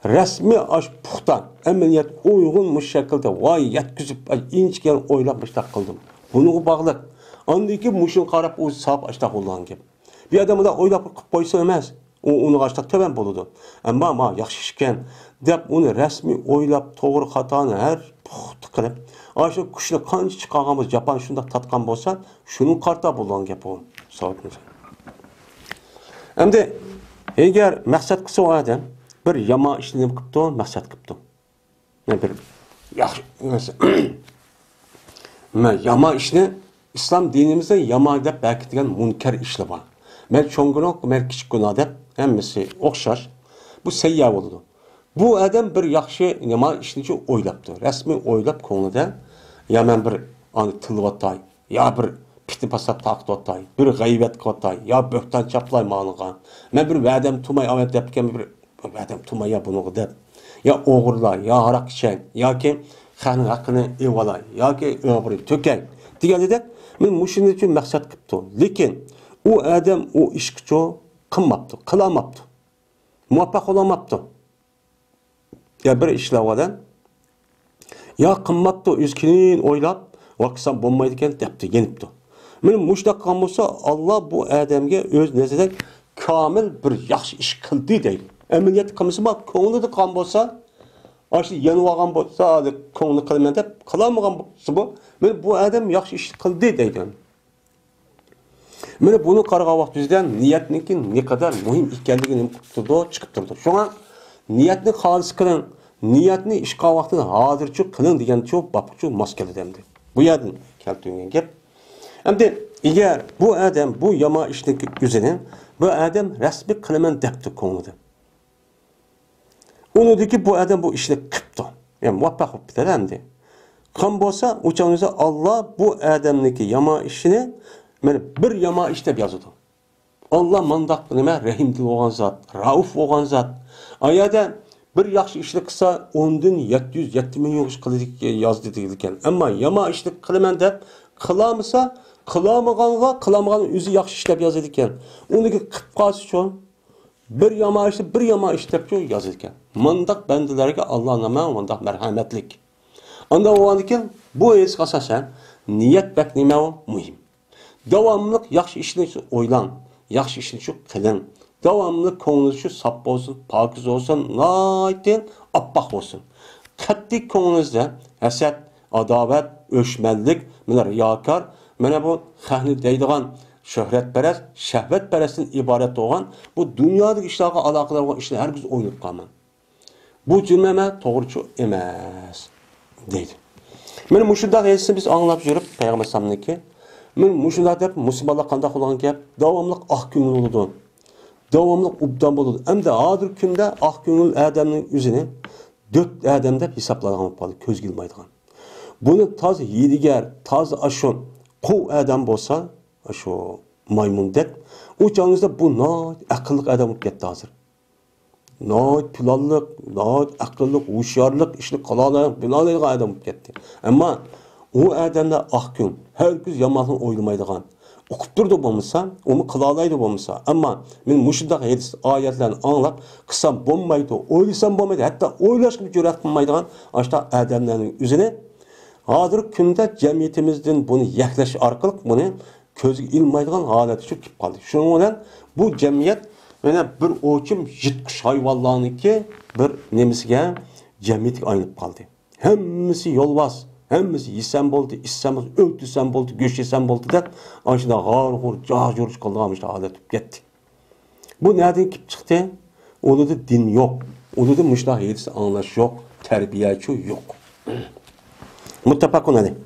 رەسمىي ئاش پۇختا، ئەمەلىيەت ئۇيغۇن مۇشۇ شەكىلدە، ۋاي، يەتكۈزۈپ، ئىنچىكە ئويلاپ مۇشۇنداق قىلدىم. بۇنىڭغا باغلىق. ئاندىن كېيىن مۇشۇنى قاراپ ئۇ ساپ ئاشتاق بولغان گەپ. بۇ ئادەم بۇنداق ئويلاپ قىلىپ قويسا ئەمەس. ئۇ ئۇنىڭغا ئاشتاق تۆۋەن بولىدۇ. ئەمما ما ياخشى ئىشكەن دەپ ئۇنى رەسمىي ئويلاپ، توغرا خاتانى ھەر پۇختا قىلىپ، ئاشۇ كۈچنى قانچە چىقارغان بولسا، جاپانى شۇنداق تارتقان بولسا، شۇنىڭغا قارىتا بولغان گەپ ئۇ. ساۋۇت مۇسا. ئەمدى ئەگەر مەقسەت قىلسا ئۇ ئادەم بىر يامان ئىشنى نېمە قىپتۇ؟ مەقسەت قىپتۇ. مەن بىر ياخشى، مەن يامان ئىشنى، ئىسلام دىنىمىزدا يامان دەپ بەكىتىلگەن مۇنكەر ئىشلار بار. مەن چوڭ گۇناھ، مەن كىچىك گۇناھ دەپ ھەممىسى ئوخشاش. بۇ سەييا بولىدۇ. بۇ ئادەم بىر ياخشى يامان ئىشنى ئويلاپتۇ. رەسمىي ئويلاپ كۆڭلىدە، يا مەن بىر ئانى تىللىۋاتاي، يا بىر پىتنە پاسات تارقىتىۋاتاي، بىر غەيۋەت قىلىۋاتاي، يا بۆھتان چاپلاي مالىغا. مەن بىر ۋەدەم تۇماي ئاۋەت دەپتىكەن، بىر ۋەدەم تۇماي يا بۇنىڭغا دەپ. يا ئوغرىلاي، يا ھاراق ئىچەي، ياكى خەقنىڭ ھەققىنى ئېلىۋالاي، ياكى ئوغرى تۆكەي دېگەندەك، مەن مۇشۇنىڭ ئۈچۈن مەقسەت قىپتۇ. لېكىن ئۇ ئادەم ئۇ ئىشقىچۇ قىلماپتۇ، قىلالماپتۇ. مۇۋەپپەق بولالماپتۇ. يا بىر ئىشلەۋاتىدۇ. يا قىلماپتۇ، ئۆزى كېيىن ئويلاپ، ۋاقسام بولمايدىكەن دەپتۇ، يېنىپتۇ. مانا مۇشۇنداق قىلغان بولسا، ئاللا بۇ ئادەمگە ئۆز نەزىرىدە كامىل بىر ياخشى ئىش قىلدى دەيدۇ. ئەمەلىيەتتە قىلمىسىمۇ، كۆڭلىدە قىلغان بولسا، ئاشۇ يېنىۋالغان بولسا، كۆڭلى قىلىمەن دەپ قىلالمىغان بولسىمۇ، مانا بۇ ئادەم ياخشى ئىش قىلدى دەيدۇ. مانا بۇنى قارىغان ۋاقتىمىزدا نىيەتنىڭكى نەقەدەر مۇھىم ئىكەنلىكى نېمە قىلىپ تۇرىدۇ، چىقىپ تۇرىدۇ. شۇڭا نىيەتنى خالىس قىلىڭ، نىيەتنى ئىش قىلغان ۋاقتىدا ھازىرچۇ قىلىڭ دېگەنچۇ باپقىچۇ ماس كېلىدۇ ئەمدى. بۇ يەردىن كەلتۈرگەن گەپ. ئەمدى ئەگەر بۇ ئادەم بۇ يامان ئىشنىڭكى ئۆزىنى، بۇ ئادەم رەسمىي قىلىمەن دەپتۇ كۆڭلىدە. ئۇنىڭدىكى بۇ ئادەم بۇ ئىشنى قىپتۇ. يەنى مۇۋەپپەق بولۇپ كېتەدۇ ئەمدى. قىلغان بولسا، ئۇ چاغدا ئاللا بۇ ئادەمنىڭكى يامان ئىشىنى، مانا، بىر يامان ئىش دەپ يازىدۇ. ئاللا مانداق نېمە، رەھىمدىل بولغان زات، رەئۇف بولغان زات. ئا يەردە بىر ياخشى ئىشنى قىلسا، ئوندىن يەتتە يۈز، يەتتە مىليون ئىش قىلىدىكەن، يازدى دېگىدىكەن. ئەمما يامان ئىشنى قىلىمەن دەپ قىلالمىسا، قىلالمىغانغا، قىلالمىغاننى ئۆزى ياخشى ئىش دەپ يازىدىكەن. ئۇنىڭكى قىپ قالسىچۇ؟ بىر يامان ئىشنى بىر يامان ئىش دەپچۇ يازىدىكەن. مانداق بەندىلەرگە ئاللا نېمە مانداق مەرھەمەتلىك. ئانداق بولغاندىكىن بۇ ھەدىسكە ئاساسەن نىيەت بەك نېمە ئۇ؟ مۇھىم. داۋاملىق ياخشى ئىشنى ئويلاڭ، ياخشى ئىشنى شۇ قىلىڭ. داۋاملىق كۆڭلىڭىز شۇ ساپ بولسۇن، پاكىز بولسۇن، ناھايىتى ئاپئاق بولسۇن. قەتئىي كۆڭلىڭىزدە ھەسەت، ئاداۋەت، ئۆچمەنلىك، مانا رىياكار، مانا بۇ خەقنى دەيدىغان شۆھرەتپەرەس، شەھۋەتپەرەستىن ئىبارەت بولغان بۇ دۇنيادىكى ئىشلارغا ئالاقىدار بولغان ئىشنى ھەرگىز ئويلاپ قالماڭ. بۇ جۈملە توغرىچۇ ئەمەس، دەيدۇ. مانا مۇشۇنداق ھەدىسنى بىز ئاڭلاپ يۈرۈپ، پەيغەمبەر ئەلەيھىسسالامنىڭكى، مانا مۇشۇنداق دەپ، مۇسۇلمانلار قانداق بولغان گەپ؟ داۋاملىق ئاق كۆڭۈل بولىدۇ. داۋاملىق ئوبدان بولىدۇ. ئەمدى ھازىرقى كۈندە ئاق كۆڭۈل ئادەمنىڭ ئۆزىنى دۆت ئادەم دەپ ھېسابلايدىغان بولۇپ قالدى، كۆزگە ئىلمايدىغان. بۇنى تازا ھىيلىگەر، تازا ئاشۇ قوۋ ئادەم بولسا، ئاشۇ مايمۇندەك، ئۇ چاغىڭىزدا بۇ ناھايىتى ئەقىللىق ئادەم بولۇپ كەتتى ھازىر. ناھايىتى پىلانلىق، ناھايىتى ئەقىللىق، ھوشيارلىق، ئىشنى قىلالايدىغان، بىلالايدىغان ئادەم بولۇپ كەتتى. ئەمما ئۇ ئادەملەر ئاق كۆڭۈل، ھەرگىز يامانلىقنى ئويلىمايدىغان. ئۇقۇپ تۇرىدۇ بولمىسا، ئۇمۇ قىلالايدۇ بولمىسا. ئەمما مەن مۇشۇنداق ھەدىس، ئايەتلەرنى ئاڭلاپ، قىلسام بولمايدۇ، ئويلىسام بولمايدۇ، ھەتتا ئويلاشقىمۇ جۈرئەت قىلمايدىغان ئاشۇنداق ئادەملەرنىڭ ئۆزىنى ھازىرقى كۈندە جەمئىيىتىمىزدىن بۇنى يەكلەش ئارقىلىق بۇنى كۆزگە ئىلمايدىغان ھالەتكە چۈشۈپ قالدى. شۇنىڭ بىلەن بۇ جەمئىيەت يەنە بىر ئوچۇم يىرتقۇچ ھايۋانلارنىڭكى بىر نېمىسىگە، جەمئىيىتىگە ئايلىنىپ قالدى. ھەممىسى يولۋاس، ھەممىسى يېسەم بولدى، ئىچسەم بولدى، ئۆلتۈرسەم بولدى، گۆش يېسەم بولدى دەپ، ئاشۇنداق غار-غۇر، جاھ-جۇرۇش قىلىدىغان مۇشۇنداق ھالەت بولۇپ كەتتى. بۇ نەدىن كېلىپ چىقتى؟ ئۇلاردا دىن يوق. ئۇلاردا مۇشۇنداق ھەدىس ئاڭلاش يوق، تەربىيەچۇ يوق. مۇتتەپەقۇن ئەلەيھ.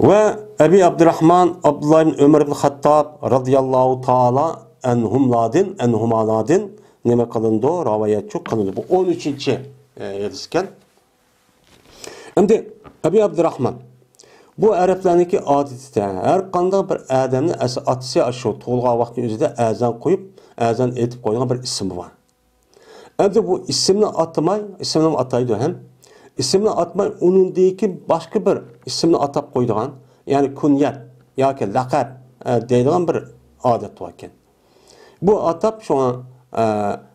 ۋە ئەبى ئابدۇراخمان ئابدۇللا ئىبن ئۆمەر ئىبن خاتتاب رازىياللاھۇ تائالا ئەنھۇملاردىن، ئەنھۇمالاردىن نېمە قىلىنىدۇ؟ رىۋايەتچۇ قىلىنىدۇ. بۇ ئون ئۈچىنچى، ئە، ھەدىس ئىكەن. ئەمدى ئەبى ئابدۇراخمان، بۇ ئەرەبلەرنىڭكى ئادىتىدە، ھەر قانداق بىر ئادەمنى ئەس-، ئاتىسى ئاشۇ تۇغۇلغان ۋاقتىنىڭ ئۆزىدە ئەزان قويۇپ، ئەزان ئېيتىپ قويىدىغان بىر ئىسمى بار. ئەمدى بۇ ئىسىمنى ئاتىماي، ئىسىمنى ئاتايدۇ ھەم، ئىسىمنى ئاتماي، ئۇنىڭدىن كېيىن باشقا بىر ئىسىمنى ئاتاپ قويىدىغان، يەنى كۇنيەت ياكى لەقەب، ئە، دەيدىغان بىر ئادەت بار ئىكەن. بۇ ئاتاپ شۇڭا، ئە،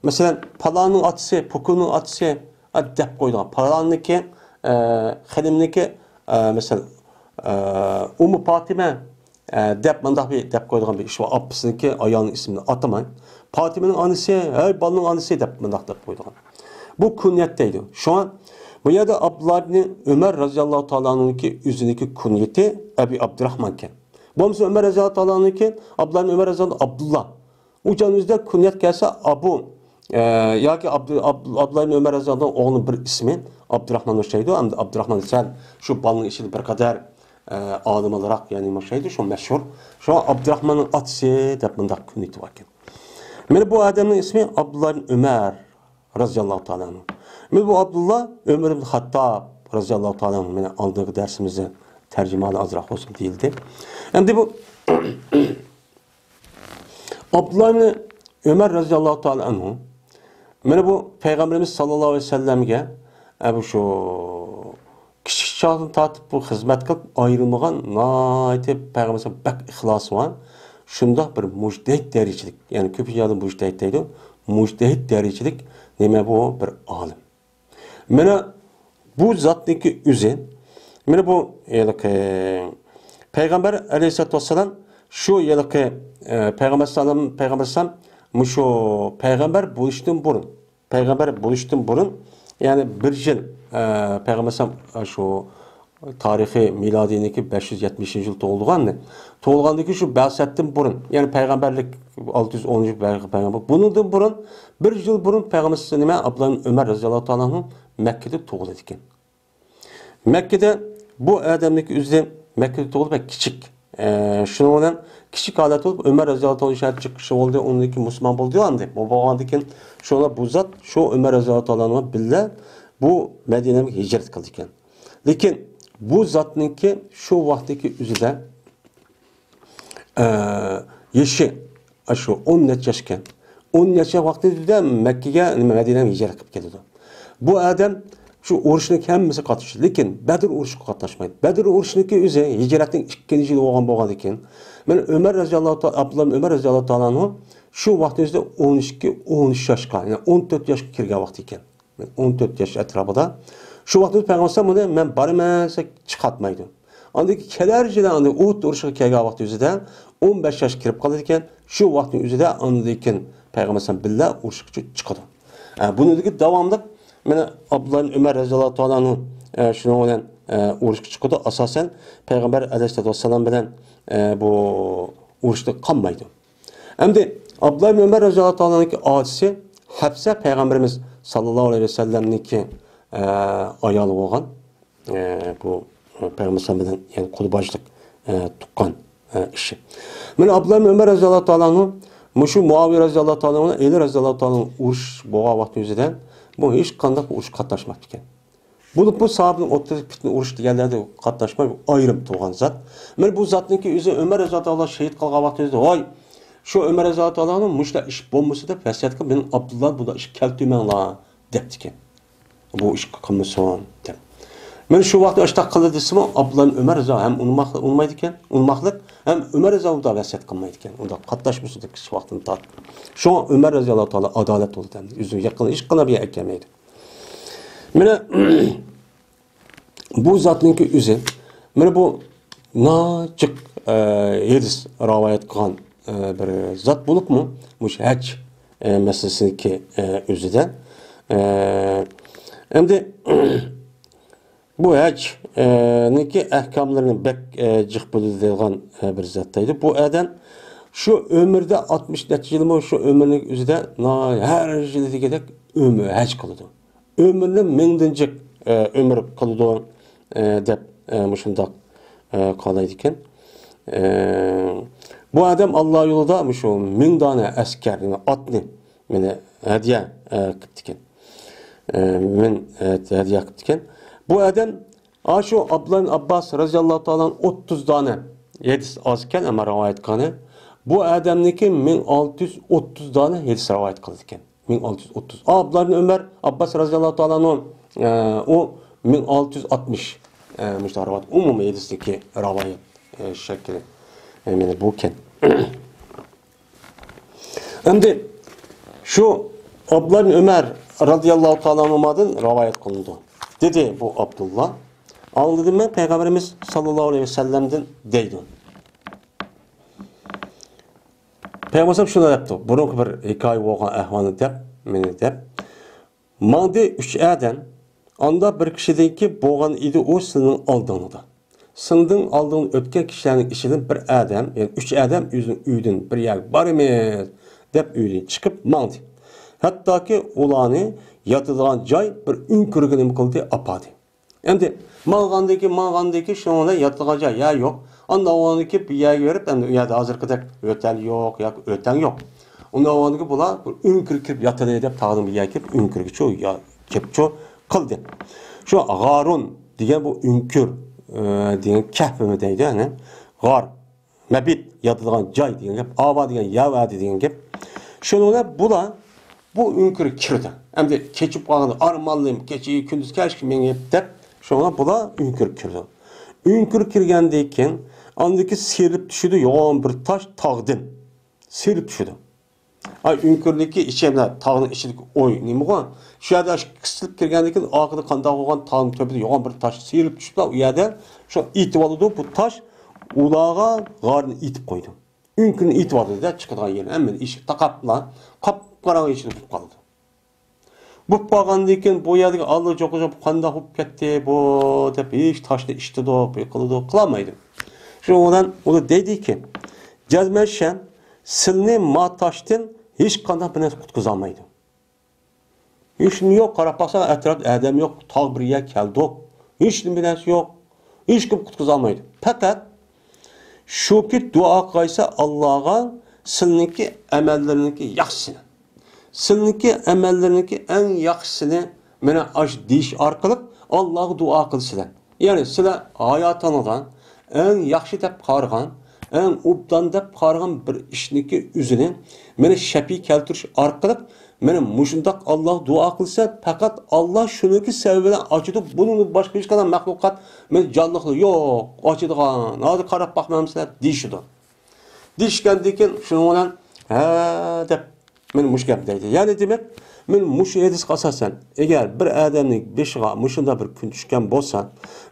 مەسىلەن، پالاننىڭ ئاتىسى، پوكۇننىڭ ئاتىسى، ئە، دەپ قويىدىغان. پالاننىڭكى، ئە، خېنىمنىڭكى، ئە، مەسىلەن، ئە، ئۇممۇ پاتىمە، ئە، دەپ مۇنداق بىر دەپ قويىدىغان بىر ئىش بار. ئاپىسىنىڭكى ئايالىنىڭ ئىسمىنى ئاتىماي. پاتىمىنىڭ ئانىسى، ھەي، بالىنىڭ ئانىسى دەپ مۇنداق دەپ قويىدىغان. بۇ كۇنيەت دەيدۇ. شۇڭا بۇ يەردە ئابدۇللا ئىبنى ئۆمەر رازىياللاھۇ تائالا ئەنھۇنىڭكى ئۆزىنىڭكى كۇنيىتى ئەبى ئابدۇراخمان ئىكەن. بولمىسا ئۆمەر رازىياللاھۇ تائالا ئەنھۇ ئابدۇللا ئىبنى ئۆمەر رازىياللاھۇ ئابدۇللا. ئۇ جان ئۆزىدە كۇنيەت كەلسە ئابۇ، ئە، ياكى ئابدۇ-، ئاب-، ئابدۇللا ئىبنى ئۆمەر رازىياللاھۇ ئوغلىنىڭ بىر ئىسمى ئابدۇراخمان ئوخشايدۇ. ئەمدى ئابدۇراخمان سەل شۇ بالىنىڭ ئىچىدە بىر قەدەر، ئە، ئالىملىراق، يەنى ئوخشايدۇ، شۇ مەشھۇر. شۇڭا ئابدۇراخماننىڭ ئاتىسى دەپ مۇنداق كۇنيىتى باركەن. مانا بۇ ئادەمنىڭ ئىسمى ئابدۇللا ئىبنى ئۆمەر رازىياللاھۇ تائالا ئەنھۇ. مانا بۇ ئابدۇللا ئۆمەر ئىبنى خاتتاب رازىياللاھۇ تائالا ئەنھۇ. مانا ئالدىنقى دەرسىمىزدە تەرجىمىھالى ئازراق بولسۇن دېيىلدى. ئەمدى بۇ ئابدۇللا ئىبنى ئۆمەر رازىياللاھۇ تائالا ئەنھۇ، مانا بۇ پەيغەمبىرىمىز ساللاللاھۇ ئەلەيھى ۋەسەللەمگە، ئە، بۇ شۇ كىچىك چاغدىن تارتىپ بۇ خىزمەت قىلىپ ئايرىلمىغان، ناھايىتى پەيغەمبىرىمىزگە بەك ئىخلاسى بار، شۇنداق بىر مۇجتەھىد دەرىجىلىك، يەنى كۆپىنچە يەردە مۇجتەھىد دەيدۇ، مۇجتەھىد دەرىجىلىك نېمە بۇ؟ بىر ئالىم. مانا بۇ زاتنىڭكى ئۆزى، مانا بۇ ھېلىقى پەيغەمبەر ئەلەيھىسسالاتۇ ۋەسسالام شۇ ھېلىقى، ئە، پەيغەمبەر سالام، پەيغەمبەر سالام مۇشۇ پەيغەمبەر بولۇشتىن بۇرۇن، پەيغەمبەر بولۇشتىن بۇرۇن، يەنى بىر يىل، ئە، پەيغەمبەر سالام، ئە، شۇ تارىخىي مىلادىينىڭكى بەش يۈز يەتمىشىنچى يىل تۇغۇلغان. تۇغۇلغاندىن كېيىن شۇ بەسەتتىن بۇرۇن، يەنى پەيغەمبەرلىك ئالتە يۈز ئونىنچى يىل پەيغەمبەر. بۇنىڭدىن بۇرۇن، بىر يىل بۇرۇن پەيغەمبەر نېمە، ئابدۇللا ئۆمەر رازىياللاھۇ تائالا ئەنھۇ مەككىدە تۇغۇلىدىكەن. مەككىدە بۇ ئادەمنىڭكى ئۆزى مەككىدە تۇغۇلۇپ بەك كىچىك. ئە، شۇنىڭ بىلەن كىچىك ھالەت بولۇپ، ئۆمەر رازىياللاھۇ تائالا شەھەر چىقىشى بولدى، ئۇنىڭدىن كېيىن مۇسۇلمان بولدى ئەمدى. بۇ بولغاندىن كېيىن شۇڭا بۇ زات شۇ ئۆمەر رازىياللاھۇ تائالا بىللە بۇ مەدىنەگە ھىجرەت قىلدىكەن. لېكىن بۇ زاتنىڭكى شۇ ۋاقىتتىكى ئۆزىدە، ئە، يېشى ئاشۇ ئون نەچچە ياش ئىكەن. ئون نەچچە ۋاقىتتا مەككىگە، نېمە، مەدىنەگە ھىجرەت قىلىپ كېلىدۇ. بۇ ئادەم شۇ ئۇرۇشنىڭ ھەممىسىگە قاتنىشىدۇ، لېكىن بەدر ئۇرۇشىغا قاتناشمايدۇ. بەدر ئۇرۇشىنىڭكى ئۆزى ھىجرەتنىڭ ئىككىنچى يىلى بولغان، بولغاندىكىن، مانا ئۆمەر رازىياللاھۇ تائالا، ئابدۇللا ئۆمەر رازىياللاھۇ تائالا ئەنھۇ شۇ ۋاقىتنىڭ ئۆزىدە ئون ئىككى، ئون ئۈچ ياشقا، يەنى ئون تۆت ياشقا كىرگەن ۋاقتى ئىكەن. ئون تۆت ياش ئەتراپىدا. شۇ ۋاقىتتا پەيغەمبەر ئەلەيھىسسالام ئۇنى مەن بارىمەن دېسە چىقارتمايدۇ. ئاندىن كېيىن كېلەر يىلى ئاندىن ئۇھۇد ئۇرۇشىغا كەلگەن ۋاقتى ئۆزىدە ئون بەش ياشقا كىرىپ قالىدىكەن. شۇ ۋاقىتنىڭ ئۆزىدە ئاندىن كېيىن پەيغەمبەر ئەلەيھىسسالام بىللە ئۇرۇشقا چىقىدۇ. ئە، بۇنىڭدىكى داۋاملىق مانا ئابدۇللا ئىبن ئۆمەر رازىياللاھۇ تائالا ئەنھۇ، ئە، شۇنىڭ بىلەن، ئە، ئۇرۇشقا چىقىدۇ. ئاساسەن پەيغەمبەر ئەلەيھىسسالاتۇ ۋەسسالام بىلەن، ئە، بۇ ئۇرۇشتا قالمايدۇ. ئەمدى ئابدۇللا ئىبن ئۆمەر رازىياللاھۇ تائالانىڭكى ئاچىسى ھەپسە پەيغەمبىرىمىز ساللاللاھۇ ئەلەيھى ۋەسەللەمنىڭكى، ئە، ئايالى بولغان، ئە، بۇ پەيغەمبەر بىلەن، يەنى قۇلباجلىق، ئە، تۇغقان، ئە، ئىشى. مانا ئابدۇللا ئىبن ئۆمەر رەزىياللاھۇ تائالا ئەنھۇ مۇشۇ مۇئاۋىيە رەزىياللاھۇ تائالا ئەنھۇ، ئەلى رەزىياللاھۇ تائالا ئەنھۇ ئۇرۇش بولغان ۋاقىت يۈزىدە بۇ ھېچقانداق ئۇرۇشقا قاتناشماپتىكەن. بولۇپمۇ ساھابىنىڭ ئوتتۇرىسىدا پىتنە ئۇرۇش دېگەنلەردە قاتناشماي، ئايرىم تۇرغان زات. مانا بۇ زاتنىڭكى ئۆزى ئۆمەر رەزىياللاھۇ تائالا شېھىت قىلغان ۋاقتىمىزدا، ۋاي، شۇ ئۆمەر رەزىياللاھۇ تائالا ئەنھۇ مۇشۇنداق ئىش بولمىسۇن دەپ ۋەسىيەت قىلىپ، مېنىڭ ئابدۇللا بۇنداق ئىشقا كەلتۈرمەڭلار دەپتىكەن. بۇ ئىش قىلمىسۇن دەپ. مانا شۇ ۋاقىتتا ئاشتاق قىلدى دېسىمۇ، ئابدۇللا ئۆمەر رەزىياللاھۇ ئەنھۇ ھەم ئۇنىماق-، ئۇنىمايدىكەن، ئۇنىماقلىق، ھەم ئۆمەر رەزىياللاھۇ ئەنھۇ بۇنداق ۋەسىيەت قىلمايدىكەن. ئۇنداق قاتناشمىسۇن دەپ كىچىك ۋاقتىدىن تارتىپ. شۇڭا ئۆمەر رەزىياللاھۇ تائالا ئادالەت بولدى ئەمدى. ئۆزىنىڭ يېقىنىغا ھېچقانداق بىر يەر ئەكەلمەيدۇ. مانا بۇ زاتنىڭكى ئۆزى، مانا بۇ ناچىق، ئە، ھەدىس رىۋايەت قىلغان، ئە، بىر زات بولۇپمۇ، مۇشۇ ھەج، ئە، مەسىلىسىنىڭكى، ئە، ئۆزىدە. ئە، ئەمدى بۇ ھەج، ئە، نىڭكى ئەھكاملىرىنى بەك، ئە، جىق بىلىدىغان، ئە، بىر زات دەيدۇ. بۇ ئادەم شۇ ئۆمرىدە ئاتمىش نەچچە يىلمۇ شۇ ئۆمرىنىڭ ئۆزىدە نا-، ھەر يىلى دېگۈدەك ئۆمۈر ھەج قىلىدۇ. ئۆمرىنى مىڭدىن جىق، ئە، ئۆمۈر قىلىدۇ، ئە، دەپ، ئە، مۇشۇنداق، ئە، قالايدىكەن. ئە، بۇ ئادەم ئاللا يولىدا مۇشۇ مىڭ دانە ئەسكەر، يەنى ئاتنى، مېنى ھەدىيە، ئە، قىپتىكەن. ئە، مىن، ئە، ھەدىيە قىپتىكەن. بۇ ئادەم، ئاشۇ ئابدۇللا ئىبن ئابباس رەزىياللاھۇ تائالا ئەنھۇ ئوتتۇز دانە ھەدىس ئاز ئىكەن، ئەمما رىۋايەت قىلغىنى. بۇ ئادەمنىڭكى مىڭ ئالتە يۈز ئوتتۇز دانە ھەدىس رىۋايەت قىلىدىكەن. مىڭ ئالتە يۈز ئوتتۇز. ئابدۇللا ئىبن ئۆمەر، ئابباس رەزىياللاھۇ تائالا ئەنھۇ، ئە، ئۇ مىڭ ئالتە يۈز ئاتمىش، ئە، مۇشۇنداق رىۋايەت، ئومۇمىي ھەدىستىكى رىۋايەت، ئە، شەكلى، ئە، مانا بۇ ئىكەن. ئەمدى شۇ ئابدۇللا ئىبن ئۆمەر رەزىياللاھۇ تائالا ئەنھۇمادىن رىۋايەت قىلىنىدۇ. دېدى بۇ ئابدۇللا، ئاڭلىدىم مەن پەيغەمبىرىمىز ساللاللاھۇ ئەلەيھى ۋەسەللەمدىن دەيدۇ. پەيغەمبەر شۇنداق دەپتۇ، بۇرۇنقى بىر ھېكايە بولغان ئەھۋالنى دەپ، مېنى دەپ. ماڭدى ئۈچ ئادەم، ئاندا بىر كىشىدىنكى بولغان ئىدى ئۇ سېنىڭ ئالدىڭدا. سېنىڭ ئالدىڭدا ئۆتكەن كىشىلەرنىڭ ئىچىدىن بىر ئادەم، يەنى ئۈچ ئادەم ئۆزىنىڭ ئۆيىدىن بىر يەرگە بارىمىز دەپ ئۆيدىن چىقىپ ماڭدى. ھەتتاكى ئۇلارنى ياتىدىغان جاي بىر ئۆڭكۈرگە نېمە قىلدى، ئاپاردى. ئەمدى ماڭغاندىكى، ماڭغاندىكى شۇنىڭ بىلەن ياتىدىغان جاي يا يوق. ئاندىن ئاۋۋالدىكى بىر يەرگە بېرىپ، ئەمدى ئۇ يەردە ھازىرقىدەك ھۆتەل يوق ياكى ئۆتەڭ يوق. ئۇندىن ئاۋۋالدىكى بۇلار بىر ئۆڭكۈرگە كىرىپ ياتىلى دەپ تاغدىن بىر يەرگە كىرىپ ئۆڭكۈرگىچۇ يا-، كىرىپچۇ قىلدى. شۇ غارۇن دېگەن بۇ ئۆڭكۈر، ئە، دېگەن كەھپمۇ دەيدۇ، يەنى غار. مەبىت، ياتىدىغان جاي دېگەن گەپ، ئاۋا دېگەن يەر ۋەدى دېگەن گەپ. شۇنىڭ بىلەن بۇلار بۇ ئۆڭكۈرگە كىردى. ئەمدى كېچىپ قالغاندا ئارمانلىم، كېچىگە كۈندۈز كەچكە مېڭىپ دەپ، شۇڭا بۇلار ئۆڭكۈرگە كىردى. ئۆڭكۈرگە كىرگەندىن كېيىن ئاندىكى سىيرىلىپ چۈشىدۇ يوغان بىر تاش تاغدىن. سىيرىلىپ چۈشىدۇ. ئاي، ئۆڭكۈرنىڭكى ئىچى بىلەن تاغنىڭ ئىچىدىكى ئوي نېمىغۇ؟ شۇ يەردە ئاشۇ قىسىلىپ كىرگەندىن كېيىن ئارقىدا قانداق بولغان تاغنىڭ تۆپىدە يوغان بىر تاش سىيرىلىپ چۈشۈپلا، ئۇ يەردە شۇ ئېتىۋالىدۇ، بۇ تاش ئۇلارغا غارنى ئېتىپ قويىدۇ. ئۆڭكۈرنى ئېتىۋالىدۇ-دە، چىقىدىغان يېرىنى ھەممىنى ئېشىك تاقاپلا، قاپقاراڭغۇ ئىچىدە تۇتۇپ قالىدۇ. بولۇپ قالغاندىن كېيىن بۇ يەردىكى ئاللا جوقا جوق قانداق بولۇپ كەتتى بۇ دەپ ھېچ تاشنى ئىشلىتىدۇ، بىر قىلىدۇ، قىلالمايدۇ. شۇنىڭ بىلەن ئۇلار دەيدىكى، جەزمەن شەن، سىلنى ما تاشتىن ھېچقانداق بىر نەرسە قۇتقۇزالمايدۇ. ھېچنېمە يوق، قاراپ باقساڭ ئەتراپتا ئادەم يوق، تاغ بىر يەر كەلدۇق. ھېچنېمە بىر نەرسە يوق. ھېچكىم قۇتقۇزالمايدۇ. پەقەت شۇكى دۇئا قىلغايسا ئاللاغا سىلنىڭكى ئەمەللىرىنىڭكى ياخشىسىنى. سىلنىڭكى ئەمەللىرىنىڭكى ئەڭ ياخشىسىنى مانا ئاشۇ دېيىش ئارقىلىق ئاللاغا دۇئا قىلىسىلەر. يەنى سىلەر ھاياتىڭلاردا ئەڭ ياخشى دەپ قارىغان، ئەڭ ئوبدان دەپ قارىغان بىر ئىشنىڭكى ئۆزىنى مانا شەپىي كەلتۈرۈش ئارقىلىق مانا مۇشۇنداق ئاللاغا دۇئا قىلسا، پەقەت ئاللا شۇنىڭكى سەۋەبى بىلەن ئاچىدۇ. بۇنىڭدىن باشقا ھېچقانداق مەخلۇقات، مانا جانلىقلار يوق، ئاچىدىغان، ھازىر قاراپ باقمامسىلەر دېيىشىدۇ. دېيىشكەندىن كېيىن شۇنىڭ بىلەن ھە دەپ مانا مۇشۇ گەپنى دەيدۇ. يەنى دېمەك، مانا مۇشۇ ھەدىسكە ئاساسەن، ئەگەر بىر ئادەمنىڭ بېشىغا مۇشۇنداق بىر كۈن چۈشكەن بولسا،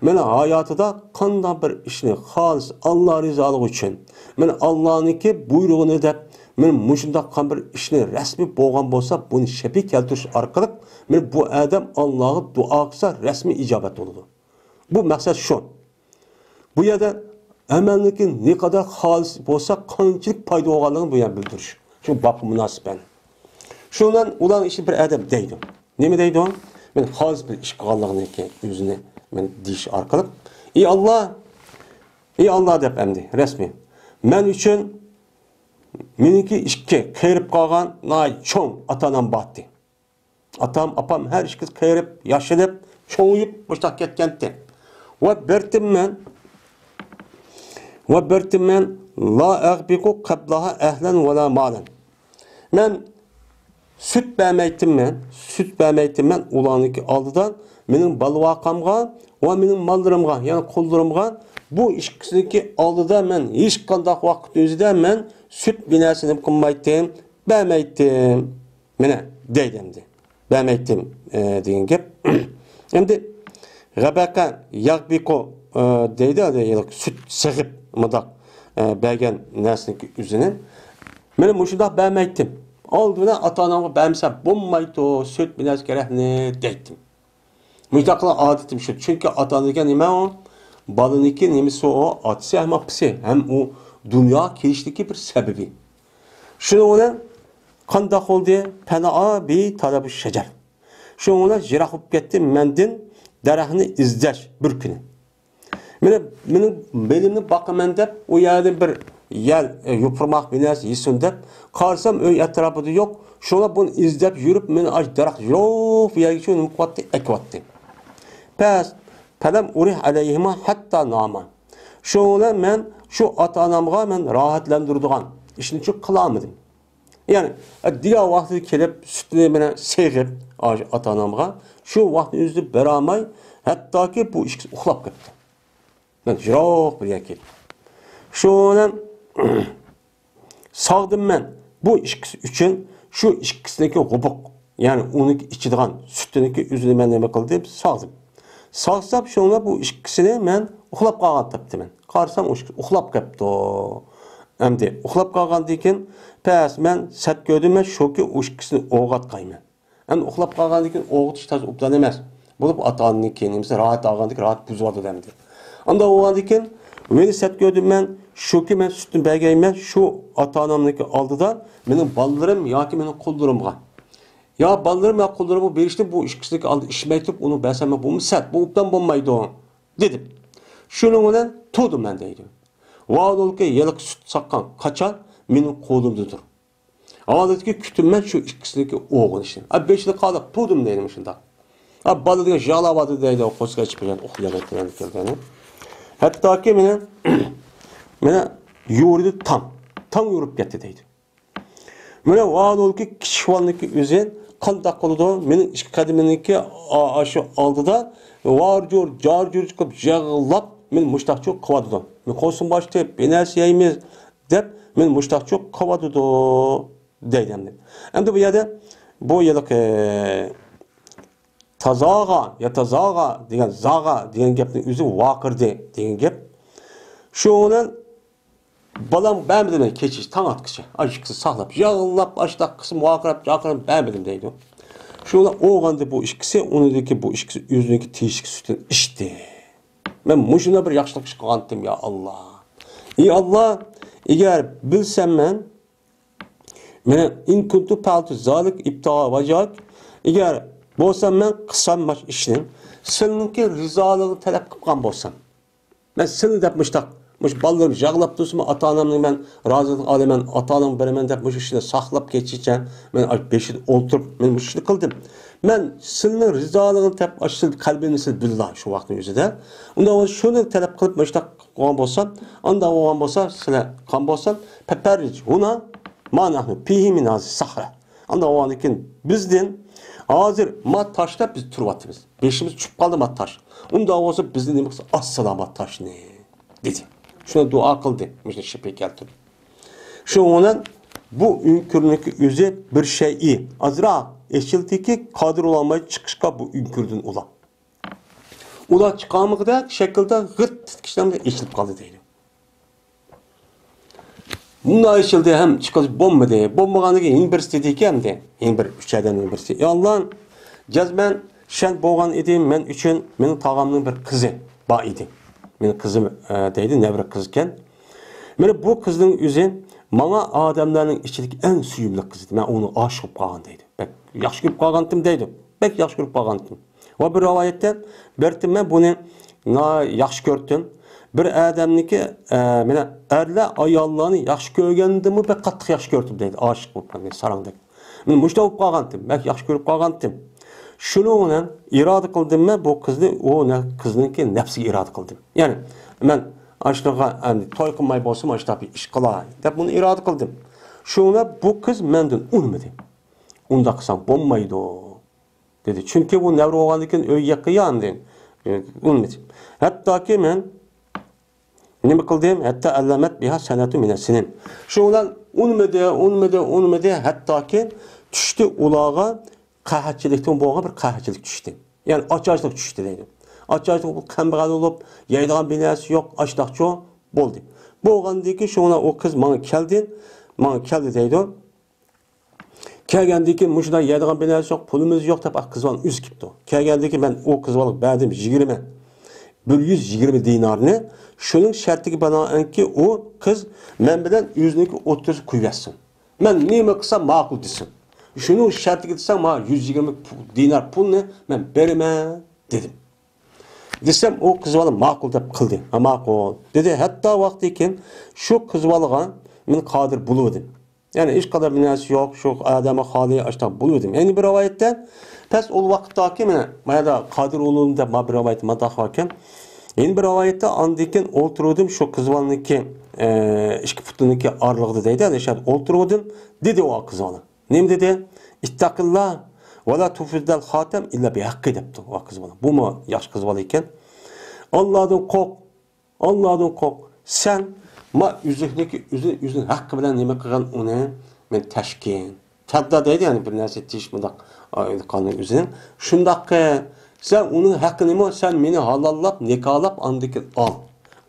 مانا ھاياتىدا قانداق بىر ئىشنى خالىس ئاللا رىزالىقى ئۈچۈن، مانا ئاللانىڭكى بۇيرۇغىنى دەپ، مانا مۇشۇنداق بىر ئىشنى رەسمىي بولغان بولسا، بۇنى شەپىي كەلتۈرۈش ئارقىلىق، مانا بۇ ئادەم ئاللاغا دۇئا قىلسا، رەسمىي ئىجابەت بولىدۇ. بۇ مەقسەت شۇ. بۇ يەردە ئەمەلنىڭكى نېقەدەر خالىس بولسا، قانچىلىك پايدا بولغانلىقىنى بۇ يەردە بىلدۈرۈش. شۇ بابقا مۇناسىپ يەنى. شۇ بىلەن ئۇلارنىڭ ئىچىدە بىر ئادەم دەيدۇ. نېمە دەيدۇ؟ مەن خالىس بىر ئىش قىلغانلىقىنىڭكى ئۆزىنى مەن دېيىش ئارقىلىق، ئى ئاللا، ئى ئاللا دەپ ئەمدى رەسمىي، مەن ئۈچۈن مېنىڭكى ئىككى قېرىپ قالغان ناھايىتى چوڭ ئاتا-ئانام بارتى. ئاتام، ئاپام ھەر ئىككىسى قېرىپ، ياشىنىپ، چوڭىيىپ مۇشۇنداق كەتكەنتى. ۋە بەرتىم مەن، ۋە بەرتىم مەن لا ئەغبىقۇ قەبلەھا ئەھلەن ۋە لا مالەن. مەن سۈت بەرمەيتتىم مەن، سۈت بەرمەيتتىم مەن ئۇلارنىڭكى ئالدىدا مېنىڭ بالىۋاقامغا ۋە مېنىڭ ماللىرىمغا، يەنى قۇللىرىمغا بۇ ئىككىسىنىڭكى ئالدىدا مەن ھېچقانداق ۋاقىت ئۆزىدە مەن سۈت بىر نەرسىنى قىلمايتتىم، بەرمەيتتىم. مانا دەيدۇ ئەمدى. بەرمەيتتىم، ئە، دېگەن گەپ. ئەمدى غەبەقە ياغبىقۇ، ئە، دەيدۇ، سۈت سېغىپ مۇنداق، ئە، بەرگەن نەرسىنىڭكى ئۆزىنى. مانا مۇشۇنداق بەرمەيتتىم. ئالدى بىلەن ئاتا-ئانامغا بەرمىسە بولمايدۇ، سۈت بىر نەرسە كېرەكنى دەيتتىم. مۇشۇنداق قىلغان ئادىتىم شۇ. چۈنكى ئاتا-ئانا دېگەن نېمە ئۇ؟ بالىنىڭكى نېمىسى ئۇ؟ ئاتىسى ھەم ئاپىسى. ھەم ئۇ دۇنياغا كېلىشتىكى بىر سەۋەبى. شۇنىڭ بىلەن قانداق بولدى؟ پەنائا بى تەلەبۇ شەجەر. شۇنىڭ بىلەن يىراق بولۇپ كەتتى مەندىن دەرەخنى ئىزدەش بىر كۈنى. مېنى، مېنىڭ مېلىمنى باقىمەن دەپ، ئۇ يەردىن بىر يەل، ئە، يوپۇرماق بىر نەرسە يېسۇن دەپ قارىسام، ئۆي ئەتراپىدا يوق. شۇڭا بۇنى ئىزدەپ يۈرۈپ، مېنى ئاشۇ دەرەخ يوق بۇ يەرگىچە نېمە قىلىۋاتتى؟ ئەكىۋاتتى. پەس، پەلەم ئۇرىھ ئەلەيھىما ھەتتا ناما. شۇنىڭ بىلەن مەن شۇ ئاتا-ئانامغا مەن راھەتلەندۈرىدىغان ئىشنى چۈ قىلالمىدىم. يەنى، دېگەن ۋاقتىدا كېلىپ، سۈتىنى مانا سېغىپ، ئاشۇ ئاتا-ئانامغا شۇ ۋاقىتنى ئۆزىدە بېرەلمەي، ھەتتاكى بۇ ئىككىسى ئۇخلاپ كەتتى. مەن يىراق بىر يەرگە كېتىپ. شۇ بىلەن ساغدىم مەن. بۇ ئىككىسى ئۈچۈن شۇ ئىككىسىنىڭكى غوبۇق، يەنى ئۇنىڭكى ئىچىدىغان سۈتىنىڭكى ئۆزىنى مەن نېمە قىلدىم؟ ساغدىم. ساغسام، شۇڭا بۇ ئىككىسىنى مەن ئۇخلاپ قالغان تاپتىمەن. قارىسام، ئۇ ئىككىسى ئۇخلاپ قاپتۇ. ئەمدى ئۇخلاپ قالغاندىن كېيىن، پەس مەن سەت كۆردۈم، مەن شۇكى ئۇ ئىككىسىنى ئويغاتقايمەن. ئەمدى ئۇخلاپ قالغاندىن كېيىن ئويغىتىش تازا ئوبدان ئەمەس. بولۇپ ئاتا-ئانىنىڭكى نېمىسى راھەت ئالغاندىن كېيىن راھەت بۇزۇۋاتىدۇ ئەمدى. ئانداق بولغاندىن كېيىن مېنى سەت كۆردۈم مەن، شۇكى مەن سۈتنى بەرگەيمەن شۇ ئاتا-ئانامنىڭكى ئالدىدا مېنىڭ بالىلىرىم ياكى مېنىڭ قۇللىرىمغا. يا بالىلىرىم يا قۇللىرىمغا بېرىشتىن بۇ ئىككىسىنىڭكى ئالدىدا ئىچمەي تۇرۇپ ئۇنىڭ بەرسەم بۇمۇ سەت، بۇ ئوبدان بولمايدۇ، دېدىم. شۇنىڭ بىلەن تۇردۇم مەن دەيدۇ. ۋاھالەنكى، ھېلىقى سۈت ساققان قاچان مېنىڭ قولۇمدىدۇر. ھالىتىگە كۈتىمەن شۇ ئىككىسىنىڭكى ئويغىنىشىنى. ئا، بېشىدا قالىپ تۇردۇم دەيدۇ مۇشۇنداق. ئا، بالا دېگەن يىغلاۋاتىدۇ دەيدۇ، قورسىقى ئېچىپ كەلگەن، ئۇخلىغان كەلگەن. ھەتتاكى مېنى، مېنى يورۇدى تاڭ. تاڭ يورۇپ كەتتى دەيدۇ. مانا ۋاھالەنكى، كىچىك بالىنىڭكى ئۆزى قانداق قىلىدۇ؟ مېنىڭ ئىككى قەدىمىمنىڭكى ئا-، ئاشۇ ئالدىدا ۋارجۇر، جارجۇر چىقىپ يىغلاپ، مېنى مۇشتاقچۇ قىلىۋاتىدۇ. مېنى قورسىقىم ئاچتى، بىر نەرسە يەيمىز، دەپ مېنى مۇشتاقچۇ قىلىۋاتىدۇ دەيدۇ ئەمدى. ئەمدى بۇ يەردە بۇ ھېلىقى تازاغا، يا تازاغا دېگەن، زاغا دېگەن گەپنىڭ ئۆزى ۋارقىرىدى دېگەن گەپ. شۇنىڭ بىلەن بالام بەرمىدىم مەن كېچىچە، تاڭ ئاتقىچە. ئاشۇ ئىككىسى ساقلاپ، يىغلاپ، ئاشتاق قىسىم ۋارقىراپ، چاقىرىپ بەرمىدىم دەيدۇ. شۇنىڭ بىلەن ئويغاندى بۇ ئىككىسى، ئۇنىڭدىكى بۇ ئىككىسى ئۆزىنىڭكى تېگىشلىك سۈتىنى ئىچتى. مەن مۇشۇنداق بىر ياخشىلىق ئىش قىلغانتىم، يا ئاللا. ئى ئاللا، ئەگەر بىلسەم مەن، مانا، ئىن كۇنتۇ پەئەلتۇ زالىكە ئىبتىغا ۋەجھىك، ئەگەر بولسام مەن قىلسام ماش ئىشنى، سېنىڭكى رىزالىقىڭنى تەلەپ قىلغان بولسام، مەن سېنى دەپ مۇشتاق، مۇشۇ بالىلىرىم يىغلاپ تۇرسىمۇ، ئاتا-ئانامنى مەن رازىلىق ئالىمەن، ئاتا-ئانامغا بېرىمەن دەپ مۇشۇ ئىشنى ساقلاپ كېچىچە، مەن بېشىدا ئولتۇرۇپ، مەن مۇشۇ ئىشنى قىلدىم. مەن سېنىڭ رىزالىقىڭنى تەپ، ئاشۇ سىل قەلبىمنى سىل بىللا شۇ ۋاقىتنىڭ ئۆزىدە. ئۇنداق بولسا شۇنى تەلەپ قىلىپ مۇشتاق قىلغان بولسام، ئانداق بولغان بولسا، سىلەر قىلغان بولسام، پەپەررىج ھۇنا ما نەھنۇ فىھى مىن ھازىھىس سەھرا. ئانداق بولغاندىن كېيىن بىزدىن ھازىر ما تاشتا بىز تۇرۇۋاتىمىز. بېشىمىز چۈشۈپ قالدى ما تاش. ئۇنداق بولسا بىزدىن نېمە قىلسا، ئاز سالا ما تاشنى، دېدى. شۇنى دۇئا قىلدى. مۇشۇنى شېپى كەلتۈردى. شۇنىڭ بىلەن بۇ ئۆڭكۈرنىڭكى ئۆزى بىر شەيئى ئازراق ئېچىلدىكى، قادىر بولالماي چىقىشقا بۇ ئۆڭكۈردىن ئۇلار. ئۇلار چىقالمىغۇدەك شەكىلدە غىت تىتكىچلەر ئېچىلىپ قالدى دەيدۇ. مۇنداق ئېچىلدى ھەم چىقىش بولمىدى. بولمىغاندىن كېيىن يەنە بىرسى دېدىكەن ئەمدى. يەنە بىر ئۈچ ئادەمنىڭ بىرسى. يا ئاللا، جەزمەن شەن بولغان ئىدى، مەن ئۈچۈن مېنىڭ تاغامنىڭ بىر قىزى بار ئىدى. مېنىڭ قىزىم، ئە، دەيدۇ، نەۋرە قىز ئىكەن. مانا بۇ قىزنىڭ ئۆزى ماڭا ئادەملەرنىڭ ئىچىدىكى ئەڭ سۆيۈملۈك قىز ئىدى. مەن ئۇنىڭغا ئاشىق بولۇپ قالغان دەيدۇ. بەك ياخشى كۆرۈپ قالغانتىم دەيدۇ. بەك ياخشى كۆرۈپ قالغانتىم. ۋە بىر رىۋايەتتە، بىر مەن بۇنى ناھايىتى ياخشى كۆرۈپتىم. بىر ئادەمنىڭكى، ئە، مانا ئەرلەر ئاياللارنى ياخشى كۆرگەندىنمۇ بەك قاتتىق ياخشى كۆرۈپتىم دەيدۇ، ئاشىق بولۇپ قالغان، ساراڭدەك. مەن مۇشۇنداق بولۇپ قالغانتىم، بەك ياخشى كۆرۈپ قالغانتىم. شۇنىڭ بىلەن ئىرادە قىلدىم مەن بۇ قىزنى، ئۇ نە-، قىزنىڭكى نەپسىگە ئىرادە قىلدىم. يەنى مەن ئاشۇنىڭغا ئەمدى توي قىلماي بولسىمۇ ئاشۇنداق بىر ئىش قىلاي دەپ بۇنى ئىرادە قىلدىم. شۇڭا بۇ قىز مەندىن ئۇنىمىدى. ئۇنداق قىلساڭ بولمايدۇ دېدى. چۈنكى بۇ نەۋرە بولغاندىن كېيىن ئۆي يېقىن ئاندىن. ئۇنىمىدى. ھەتتاكى مەن نېمە قىلدىم؟ ھەتتا ئەللەمەت بىھا سەنەتۇ مىنەسسىنىن. شۇ بىلەن ئۇنىمىدى، ئۇنىمىدى، ئۇنىمىدى. ھەتتاكى چۈشتى ئۇلارغا قەھەتچىلىكتىن بولغان بىر قەھەتچىلىك چۈشتى. يەنى ئاچارچىلىق چۈشتى دەيدۇ. ئاچارچىلىق بۇ قەمبەغەل بولۇپ، يەيدىغان بىر نەرسە يوق، ئاشتاقچۇ بولدى. بولغاندىن كېيىن شۇڭا ئۇ قىز ماڭا كەلدى، ماڭا كەلدى دەيدۇ. كەلگەندىن كېيىن مۇشۇنداق يەيدىغان بىر نەرسە يوق، پۇلىمىز يوق دەپ قىز بالىنىڭ ئۆزى كېلىپتۇ. كەلگەندىن كېيىن مەن ئۇ قىز بالىغا بەردىم يىگىرمە، بىر يۈز يىگىرمە دىنارنى. شۇنىڭ شەرتىگە بىنائەنكى ئۇ قىز مەن بىلەن ئۆزىنىڭكى ئوتتۇرىسىغا قويۇۋەتسۇن. مەن نېمە قىلسام ماقۇل دېسۇن. شۇنىڭ شەرتىگە دېسەڭ ماڭا يۈز يىگىرمە دىنار پۇلنى مەن بېرىمەن دېدىم. دېسەم، ئۇ قىز بالا ماقۇل دەپ قىلدى. ھە، ماقۇل دېدى. ھەتتا ۋاقتىدىن كېيىن شۇ قىز بالىغا مەن قادىر بولۇۋىدىم. يەنى ھېچقانداق بىر نەرسە يوق، شۇ ئادەمگە خالىي ئاشتاق بولۇۋىدىم. يەنە بىر رىۋايەتتە، پەس ئۇ ۋاقىتتاكى مانا، مايادا قادىر ئۇلۇن دەپ ما بىر رىۋايەت ماتاق باركەن. يەنە بىر رىۋايەتتە، ئاندىن كېيىن ئولتۇردۇم شۇ قىز بالىنىڭكى، ئە، ئىككى پۇتىنىڭكى ئارىلىقىدا دەيدۇ. يەنى شۇ يەردە ئولتۇرۇۋىدىم، دېدى ئۇ قىز بالا. نېمە دېدى؟ «ئىتتەقىللا ۋە لا تۇفىدەل خاتەم ئىللا بىھەققى» دەپتۇ ئۇ قىز بالا. بۇمۇ ياخشى قىز بالا ئىكەن. «ئاللادىن قورق، ئاللادىن قورق. سەن ما ئۈزۈكنىكى ئۈزۈن، ئۈزۈن ھەققى بىلەن نېمە قىلغان ئۇنى مەن تەشكىن. تەبدا» دەيدۇ، يەنى بىر نەرسە تېيىش مۇنداق قانۇن ئۈزۈن. شۇنداق قىل. سەن ئۇنىڭ ھەققىنىمۇ سەن مېنى ھالاللاپ، نىكاھلاپ، ئاندىن كېيىن ئال.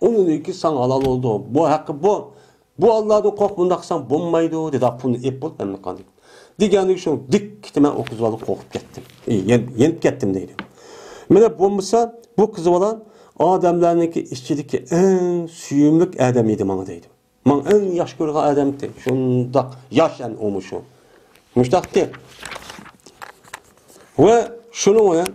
ئۇنىڭكى ساڭا ھالال بولىدۇ. بۇ ھەققى بۇ. بۇ ئاللادىن قورق، بۇنداق قىلساڭ بولمايدۇ، دېدى. پۇلنى ئېلىپ بولۇپ، ھەممە قىلدى. دېگەندىكى شۇ دىك كېتىمەن، ئۇ قىز بالا قورقۇپ كەتتىم. ئى، يەن-، يېنىپ كەتتىم دەيدۇ. مانا بولمىسا، بۇ قىز بالا ئادەملەرنىڭكى ئىچىدىكى ئەڭ سۆيۈملۈك ئادەم ئىدى ماڭا دەيدۇ. ماڭا ئەڭ ياخشى كۆرگەن ئادەمتى. شۇنداق ياش ئەن ئۇمۇ شۇ. مۇشتاقتى. ۋە شۇنىڭ بىلەن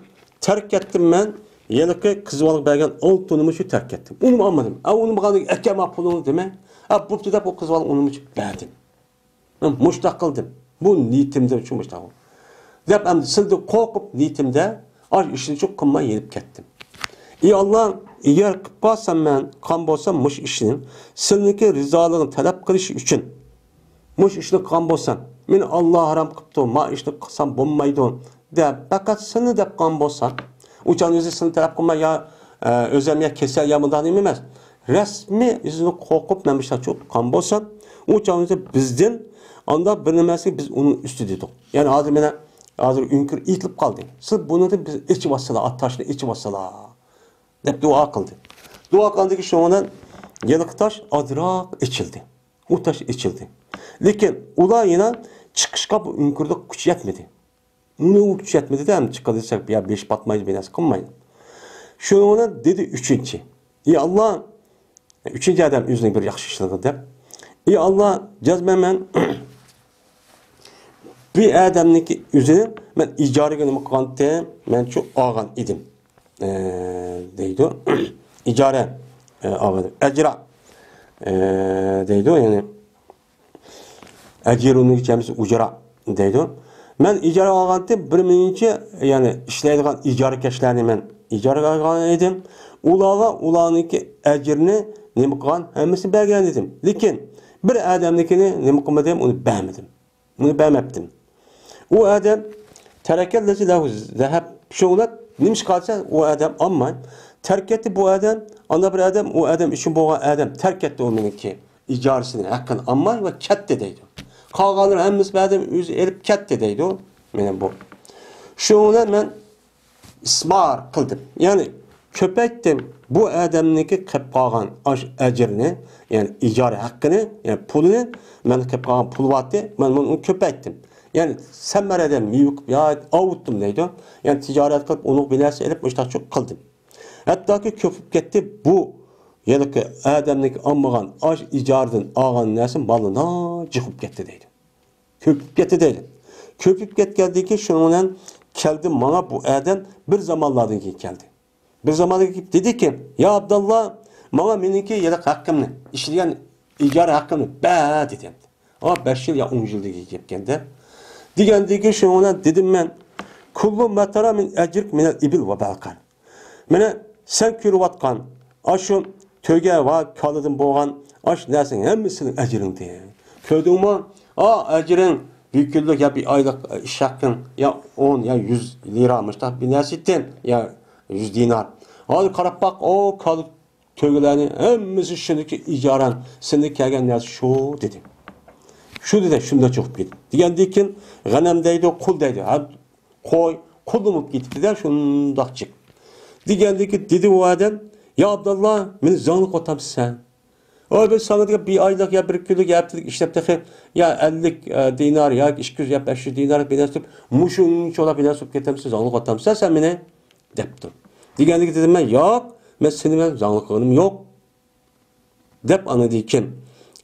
تەرك كەتتىم مەن. ھېلىقى قىز بالىغا بەرگەن ئالتۇنۇمنى شۇ تەرك كەتتىم. ئۇنىمۇ ئالمىدىم. ئە، ئۇنىمىغاندىن ئەكەم پۇلۇڭنى دېمەي. ئە، بوپتۇ دەپ ئۇ قىز بالىغا ئۇنىمۇ بەردىم. مەن مۇشتاق قىلدىم. بۇ نىيىتىمدە شۇ مۇشتاق. دەپ ئەمدى سىلدىن قورقۇپ نىيىتىمدە ئاش ئىشنى شۇ قىلماي يېنىپ كەتتىم. ئى ئاللا، ئەگەر قىلىپ قالسام مەن، قىلغان بولسام مۇشۇ ئىشنى، سىلنىڭكى رىزالىقىنى تەلەپ قىلىش ئۈچۈن. مۇشۇ ئىشنى قىلغان بولسام، مېنى ئاللا ھارام قىپتۇ، ما ئىشنى قىلسام بولمايدۇ، دەپ، پەقەت سىلنى دەپ قىلغان بولسام، ئۇ چاغنى ئۆزى سىلنى تەلەپ قىلماي، يا، ئە، ئۆزۈم يا كېسەل يا مۇنداق نېمە ئەمەس. رەسمىي ئۆزىنى قورقۇپ، مەن مۇشۇنداق چوقۇپ قىلغان بولسام، ئۇ چاغنى ئۆزى بىزدىن ئانداق بىر نېمەسى بىز ئۇنىڭ ئۈستىدە ئىدۇق. يەنى ھازىر مانا، ھازىر ئۆڭكۈر ئېيتىلىپ قالدى. سىز بۇنىڭدىن بىز ئېچىۋاتسىلا، تاشنى ئېچىۋاتسىلا، دەپ دۇئا قىلدى. دۇئا قىلغاندىن كېيىن شۇنىڭ بىلەن ھېلىقى تاش ئازراق ئېچىلدى. ئۇ تاش ئېچىلدى. لېكىن ئۇلار يەنە چىقىشقا بۇ ئۆڭكۈردە كۈچ يەتمىدى. ئۇنىڭ كۈچ يەتمىدى-دە، ئەمدى چىققان دېسەك، يا بېشى پاتمايدۇ، بىر نەرسە قىلمايدۇ. شۇنىڭ بىلەن دېدى ئۈچىنچى. ئى ئاللا، ئۈچىنچى ئادەم ئۆزىنىڭ بىر ياخشى ئىشلىرىغا دەپ. ئى ئاللا، جەزمەن مەن بۇ ئادەمنىڭكى ئۆزىنى مەن ئىجارىگە نېمە قىلغانتىم؟ مەنچۇ ئالغان ئىدىم. ئە، دەيدۇ. ئىجارە، ئە، ئالغان ئىدىم. ئەجرا، ئە، دەيدۇ، يەنى ئەجىرۇنىڭ جەمئىسى ئۇجرا دەيدۇ. مەن ئىجارە ئالغانتىم بىر مۇنچە، يەنى ئىشلەيدىغان ئىجارىكەشلەرنى مەن ئىجارىگە ئالغان ئىدىم. ئۇلارغا ئۇلارنىڭكى ئەجرىنى نېمە قىلغان، ھەممىسىنى بەرگەن ئىدىم. لېكىن بىر ئادەمنىڭكىنى نېمە قىلمىدىم، ئۇنى بەرمىدىم. ئۇنى بەرمەپتىم. ئۇ ئادەم تەرەكەللەزى لەھۇ زەھەب. شۇڭلار نېمە ئىش قالسا ئۇ ئادەم ئالماي تەرك كەتتى. بۇ ئادەم، ئانداق بىر ئادەم، ئۇ ئادەم ئۈچۈن بولغان ئادەم تەرك كەتتى ئۇ مېنىڭكى ئىجارىسىنى، ھەققىنى ئالماي ۋە كەتتى دەيدۇ. قالغانلىرى ھەممىسى بۇ ئادەم ئۆزى ئېلىپ كەتتى دەيدۇ. مانا بۇ. شۇنىڭ بىلەن مەن ئىسمار قىلدىم. يەنى كۆپەيتتىم. بۇ ئادەمنىڭكى قېلىپ قالغان ئاش ئەجرىنى، يەنى ئىجارە ھەققىنى، يەنى پۇلىنى، مەن قېلىپ قالغان پۇل بارتى، مەن بۇنى كۆپەيتتىم. يەنى سەمەرە دەپ مېۋە قىلىپ يا ئاۋۇتتۇم دەيدۇ. يەنى تىجارەت قىلىپ، ئۇنىڭ بىر نەرسە ئېلىپ، مۇشۇنداق قىلدىم. ھەتتاكى كۆپىيىپ كەتتى. بۇ ھېلىقى ئادەمنىڭكى ئالمىغان ئاش ئىجارىدىن ئالغان نەرسە مالىنا جىق بولۇپ كەتتى دەيدۇ. كۆپىيىپ كەتتى دەيدۇ. كۆپىيىپ كەتكەندىن كېيىن شۇنىڭ بىلەن كەلدى ماڭا بۇ ئادەم بىر زامانلاردىن كېيىن كەلدى. بىر زاماندا كېلىپ دېدىكى، يا ئابداللا، ماڭا مېنىڭكى يىللىق ھەققىمنى، ئىشلىگەن ئىجارە ھەققىمنى بەر، دېدى. ئا، بەش يىل يا ئون يىلدىن كېيىن كەلگەندە. دېگەندىكى شۇنىڭ بىلەن دېدىم مەن، كۇللۇ ما تارا مىن ئەجرىك مىنەل ئىبىل ۋە بەقەر. مانا سەن كۆرۈۋاتقان ئاشۇ تۆگە ۋە كالىدىن بولغان ئاشۇ نەرسىنىڭ ھەممىسىنىڭ ئەجرىڭدىن. كۆردۈڭمۇ؟ ئا، ئەجرىڭ بىر كۈنلۈك يا بىر ئايلىق ئىش ھەققىڭ يا ئون يا يۈز لىرا مۇشتاق بىر نەرسە ئىدى يا يۈز دىنار. ھازىر قاراپ باق، ئۇ كالا تۆگىلەرنى ھەممىسى شۇنىڭكى ئىجارەن، سېنىڭ كەلگەن نەرسە شۇ، دېدى. شۇ دېدى، شۇنداق چوقۇپ كېتىپ. دېگەندىن كېيىن غەنەم دەيدۇ، قۇل دەيدۇ. ھە، قوي، قۇلدىن بولۇپ كېتىپتىدە، شۇنداق جىق. دېگەندىكى دېدى ئۇ ئادەم، يا ئابداللا، مېنى زاڭلىق ئاتامسەن؟ ئاي، بىز ساڭا دېگەن بىر ئايلىق يا بىر كۈنلۈك يا ھەپتىلىك ئىشلەپ تېخى يا ئەللىك، ئە، دىنار ياكى ئىككى يۈز يا بەش يۈز دىنار بىر نەرسە تۇتۇپ، مۇشۇنچىۋالا بىر نەرسە تۇتۇپ كېتەمسەن، زاڭلىق ئاتامسەن سەن مېنى؟ دەپتۇ. دېگەندىكى دېدىم مەن، ياق، مەن سېنى مەن زاڭلىق قىلغىنىم يوق. دەپ ئاندىن كېيىن،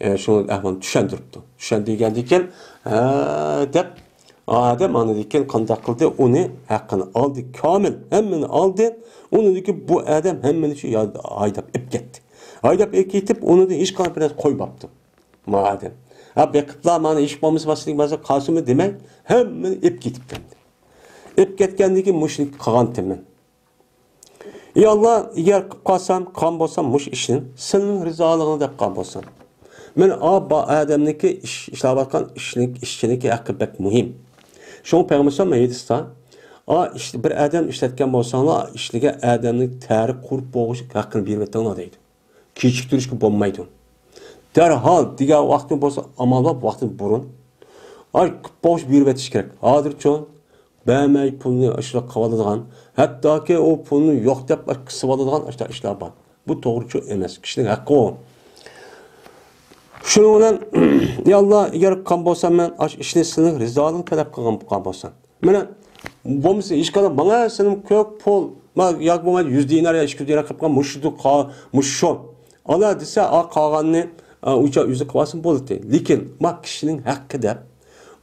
ئە، شۇ ئەھۋالنى چۈشەندۈرۈپتۇ. چۈشەندۈرگەندىن كېيىن، ھە، دەپ، ئادەم ئاندىن كېيىن قانداق قىلدى؟ ئۇنى ھەققىنى ئالدى، كامىل، ھەممىنى ئالدى. ئۇنىڭدىن كېيىن بۇ ئادەم ھەممىنى شۇ يا-، ھايداپ ئېلىپ كەتتى. ھايداپ ئېلىپ كېتىپ، ئۇنىڭدىن ھېچقانداق بىر نەرسە قويماپتۇ. ما ئادەم. ھە، بېقىپلا مانا ھېچ بولمىسا، باشلىق بولسا قالسىمۇ دېمەي، ھەممىنى ئېلىپ كېتىپ كەتتى. ئېلىپ كەتكەندىن كېيىن مۇشۇنى قىلغانتىمەن. ئى ئاللا، ئەگەر قىلىپ قالسام، قىلغان بولسام مۇشۇ ئىشنى سېنىڭ رىزالىقىڭنى دەپ قىلغان بولسام. مەن ئا، با-، ئادەمنىڭكى ئىش، ئىشلەۋاتقان ئىشنىڭ، ئىشچىنىڭكى ھەققى بەك مۇھىم. شۇڭا پەيغەمبەر ھەدىستە، ئا، ئىش، بىر ئادەم ئىشلەتكەن بولساڭلار، ئىشلىگەن ئادەمنىڭ تەرى قۇرۇپ بولغۇچە ھەققىنى بېرىۋېتىڭلار دەيدۇ. كېچىكتۈرۈشكە بولمايدۇ. دەرھال دېگەن ۋاقتىڭ بولسا ئامال بار، ۋاقتىدىن بۇرۇن. ئاي، قىلىپ بولغۇچە بېرىۋېتىش كېرەك. ھازىرچۇ بەرمەي پۇلنى ئاشۇنداق قىلىۋالىدىغان، ھەتتاكى ئۇ پۇلنى يوق دەپ قىسىۋالىدىغان ئاشۇنداق ئىشلار بار. بۇ توغرىچۇ ئەمەس، كىشىنىڭ ھەققى ئۇ. شۇنىڭ بىلەن، يا ئاللا، ئەگەر قىلغان بولسام مەن ئاشۇ ئىشنى سېنىڭ رىزالىقىڭنى تەلەپ قىلغان بولغان بولسام. مانا، بولمىسا ھېچقانداق ماڭا سېنىڭ كۆپ پۇل، ما-، ياكى بولمىسا يۈز دىنار يا ئىككى يۈز دىنار قىلىپ قال، مۇشۇ، مۇشۇ شۇ. ئالا دېسە، ئا، قالغاننى، ئا، ئۇچا ئۆزى قىلىۋالسۇن بولدى. لېكىن، ما، كىشىنىڭ ھەققى دەپ،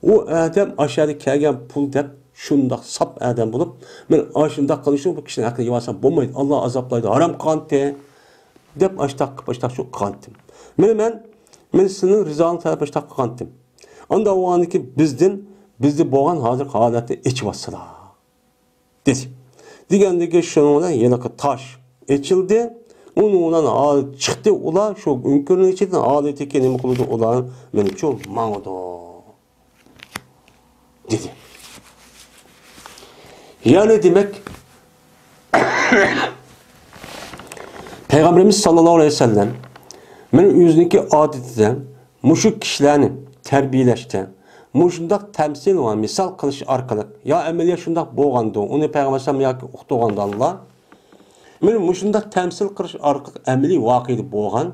ئۇ ئادەم ئاشۇ يەردە كەلگەن پۇل دەپ، شۇنداق ساپ ئادەم بولۇپ، مەن ئاشۇنداق قىلىشنى بۇ كىشىنىڭ ھەققىنى يېۋالسام بولمايدۇ، ئاللا ئازابلايدۇ، ھارام قىلغانتى، دەپ ئاشتاق قىلىپ، ئاشتاق شۇ قىلغانتىم. مانا مەن، مەن سېنىڭ رىزاڭنى تەلەپ ئاشتاق قىلغانتىم. ئاندا ئۇ ئاندىكى بىزدىن، بىزدە بولغان ھازىرقى ھالەتنى ئېچىۋاتسىلا. دېدى. دېگەندىكى شۇنىڭ بىلەن ھېلىقى تاش ئېچىلدى. ئۇنىڭ بىلەن ھازىر چىقتى ئۇلار، شۇ ئۆڭكۈرنىڭ ئىچىدىن ھالىتىكى نېمە قىلىدۇ ئۇلار؟ مېنىڭچۇ ماڭىدۇ. دېدى. يەنى دېمەك، پەيغەمبىرىمىز ساللاللاھۇ ئەلەيھى ۋەسەللەم مېنىڭ ئۆزىنىڭكى ئادىتىدە مۇشۇ كىشىلەرنى تەربىيەلەشتە مۇشۇنداق تەمسىل ۋە مىسال قىلىش ئارقىلىق، يا ئەمەلىيەت شۇنداق بولغاندۇ، ئۇنى پەيغەمبەر ئەلەيھىسسالام ياكى ئۇقتۇرغانداللا، مانا مۇشۇنداق تەمسىل قىلىش ئارقىلىق ئەمەلىي ۋەقەدە بولغان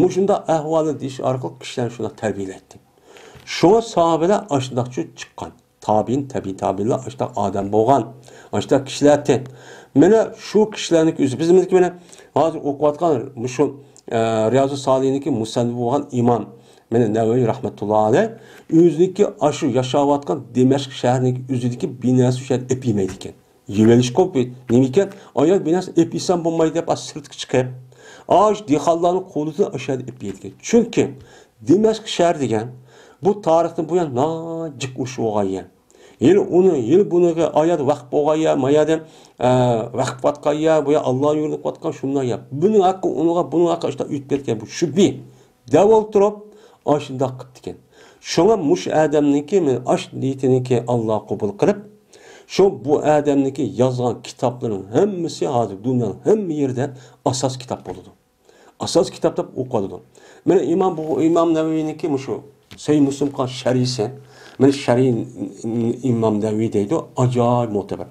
مۇشۇنداق ئەھۋالنى دېيىش ئارقىلىق كىشىلەرنى شۇنداق تەربىيەلەيتتى. شۇڭا ساھابىلەر ئاشۇنداقچۇ چىققان. تابىئىن، تەبىئىي تابىئىنلار ئاشۇنداق ئادەم بولغان. ئاشۇنداق كىشىلەر ئىدى. مانا شۇ كىشىلەرنىڭكى ئۆزى، بىز مانا ھازىر ئوقۇۋاتقان مۇشۇ، ئە، رىيازۇ سالىھىننىڭكى مۇسەننىپى بولغان ئىمام، مانا نەۋەۋى رەھمەتۇللا ئەلەيھ ئۆزىنىڭكى ئاشۇ ياشاۋاتقان دىمەشق شەھىرىنىڭكى ئۆزىدىكى بىناسى شۇ يەردە ئېپىيمەيدىكەن. يېۋېلىشكوپ نېمىكەن، ئايال بىناسى ئېپىسام بولمايدۇ دەپ، سىرتقا چىقىپ، ئاش دېھقانلارنىڭ قولىدىن ئاشۇ يەردە ئېپىيدىكەن. چۈنكى دىمەشق شەھىرى دېگەن بۇ تارىختىن بۇيان ناجىق ئۇرۇش بولغان يەر. ھېلى ئۇنى، ھېلى بۇنىڭغا ئايال ۋەقىپ بولغان يەر، ما يەردە، ئە، ۋەقىپ قىلىۋاتقان يەر، بۇ يەر ئاللا يولىدا قىلىۋاتقان شۇنداق يەر. بۇنىڭ ھەققى، ئۇنىڭغا، بۇنىڭ ھەققى ئاشۇنداق ئۆتۈپ كەتكەن بۇ شۈبھە. دەپ ئولتۇرۇپ، ئاشۇنداق قىپتىكەن. شۇڭا مۇشۇ ئادەمنىڭكى، مانا ئاش نىيىتىنىڭكى ئاللا قوبۇل قىلىپ، شۇ بۇ ئادەمنىڭكى يازغان كىتابلىرىنىڭ ھەممىسى ھازىر دۇنيانىڭ ھەممە يېرىدە ئاساس كىتاب بولىدۇ. ئاساس كىتاب دەپ ئوقۇلىدۇ. مانا ئىمام، بۇ ئىمام نەۋەۋىنىڭكى مۇشۇ سەھىھ مۇسلىمغا شەرھىسى، مانا شەرھى ئىمام نەۋەۋى دەيدۇ، ئاجايىپ مۆتىبەر.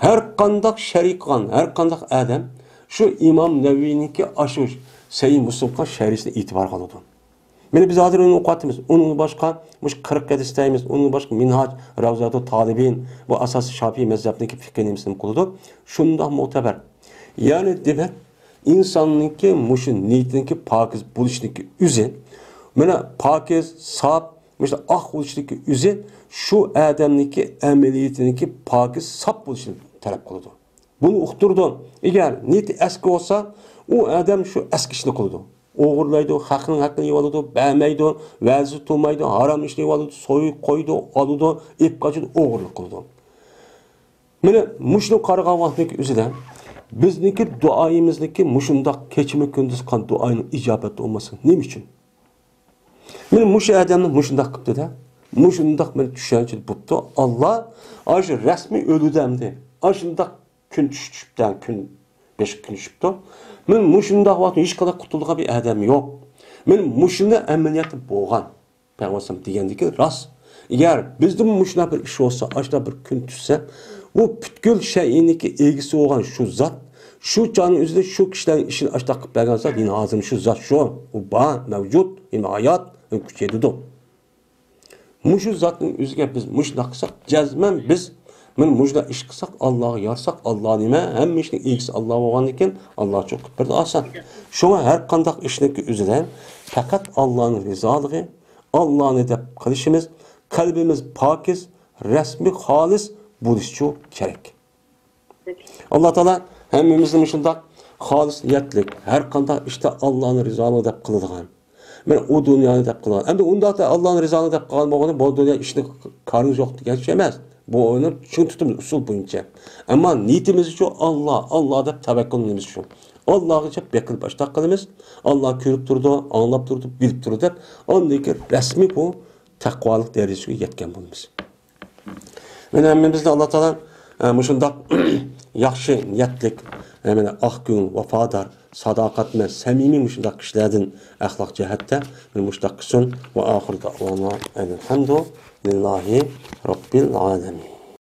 ھەر قانداق شەرھ قىلغان، ھەر قانداق ئادەم شۇ ئىمام نەۋەۋىنىڭكى ئاشۇ سەھىھ مۇسلىمغا شەرھىسىنى ئېتىبارغا ئالىدۇ. مانا بىز ھازىر ئۇنى ئوقۇۋاتىمىز. ئۇنىڭدىن باشقا مۇشۇ قىرىق ھەدىس دەيمىز، ئۇنىڭدىن باشقا مىنھاج، راۋزاتۇ تالىبىن، بۇ ئاساسىي شافىئىي مەزھەپنىڭكى فىقھىي نېمىسىنى قىلىدۇ. شۇنداق مۆتىبەر. يەنى دېمەك، ئىنساننىڭكى مۇشۇ نىيىتىنىڭكى پاكىز بولۇشىنىڭكى ئۆزى، مانا پاكىز، ساپ، مۇشۇ ئاق بولۇشىدىكى ئۆزى شۇ ئادەمنىڭكى ئەمەلىيىتىنىڭكى پاكىز، ساپ بولۇشىنى تەلەپ قىلىدۇ. بۇنى ئۇقتۇرىدۇ. ئەگەر نىيىتى ئەسكى بولسا، ئۇ ئادەم شۇ ئەسكى ئىشنى قىلىدۇ. ئوغرىلايدۇ، خەقنىڭ ھەققىنى يېۋالىدۇ، بەرمەيدۇ، ۋەزى تۇرمايدۇ، ھارام ئىشنى يېۋالىدۇ، سويۇپ قويىدۇ، ئالىدۇ، ئېلىپ قاچىدۇ، ئوغرىلىق قىلىدۇ. مانا مۇشۇنى قارىغان ۋاقىتنىڭكى ئۆزىدە بىزنىڭكى دۇئايىمىزنىڭكى مۇشۇنداق كېچىمۇ كۈندۈز قىلغان دۇئاينىڭ ئىجابەتتە بولماسلىقى نېمە ئۈچۈن؟ مانا مۇشۇ ئادەمنى مۇشۇنداق قىپتۇ-دە، مۇشۇنداق مانا چۈشەنچىدە بوپتۇ. ئاللا ئاشۇ رەسمىي ئۆلىدۇ ئەمدى. ئاشۇنداق كۈن چۈش-، چۈشۈپتۇ، كۈن، بېشى كۈن چۈشۈپتۇ. مانا مۇشۇنداق ۋاقىتتا ھېچقانداق قۇتۇلىدىغان بىر ئادەم يوق. مانا مۇشۇنى ئەمەلىيەتتە بولغان. پەيغەمبەر ئەلەيھىسسالام دېگەندىكى راست. ئەگەر بىزدىمۇ مۇشۇنداق بىر ئىش بولسا، ئاشۇنداق بىر كۈن چۈشسە، بۇ پۈتكۈل شەيئىنىڭكى ئىگىسى بولغان شۇ زات، شۇ چاغنىڭ ئۆزىدە شۇ كىشىلەرنىڭ ئىشىنى ئاشۇنداق قىلىپ بەرگەن زات، يەنە ھازىرمۇ شۇ زات شۇ، ئۇ بار، مەۋجۇت، يەنە ھايات، يەنە كۈچەيدۇ. مۇشۇ زاتنىڭ ئۆزىگە بىز مۇشۇنداق قىلساق، جەزمەن بىز مانا مۇشۇنداق ئىش قىلساق، ئاللاغا يارىساق، ئاللا نېمە؟ ھەممە ئىشنىڭ ئىگىسى ئاللا بولغاندىكىن، ئاللا چوقۇم بىر ئاسان. شۇڭا ھەر قانداق ئىشنىڭكى ئۆزىدە پەقەت ئاللانىڭ رىزالىقى، ئاللانى دەپ قىلىشىمىز، قەلبىمىز پاكىز، رەسمىي خالىس بولۇشىچۇ كېرەك. ئاللا تائالا ھەممىمىزنى مۇشۇنداق خالىس نىيەتلىك، ھەر قانداق ئىشتا ئاللانى رىزالىقى دەپ قىلىدىغان، مەن ئۇ دۇنيانى دەپ قىلىدىغان. ئەمدى ئۇنداقتا ئاللانى رىزالىقى دەپ قىلغان بولغاندا، بۇ دۇنيا ئىشنى كارىمىز يوق دېگەن ئىش ئەمەس. بۇ ئۇنى چىڭ تۇتىمىز ئۇسۇل بويىچە. ئەمما نىيىتىمىز شۇ، ئاللا، ئاللا دەپ تەۋەككۈلىمىز شۇ. ئاللاغا چەپ بېقىنىپ ئاشتاق قىلىمىز. ئاللا كۆرۈپ تۇرىدۇ، ئاڭلاپ تۇرىدۇ، بىلىپ تۇرىدۇ دەپ، ئاندىن كېيىن رەسمىي بۇ تەقۋالىق دەرىجىسىگە يەتكەن بولىمىز. مانا ھەممىمىزنى ئاللا تائالا، ئە، مۇشۇنداق ياخشى نىيەتلىك، ئە، مانا ئاق كۆڭۈل، ۋاپادار، ساداقەتمەن، سەمىمىي مۇشۇنداق كىشىلەردىن ئەخلاق جەھەتتە مانا مۇشۇنداق قىلسۇن. ۋە ئاخىر دەۋانا ئەلھەمدۇ لىللاھى رەببىل ئالەمىن.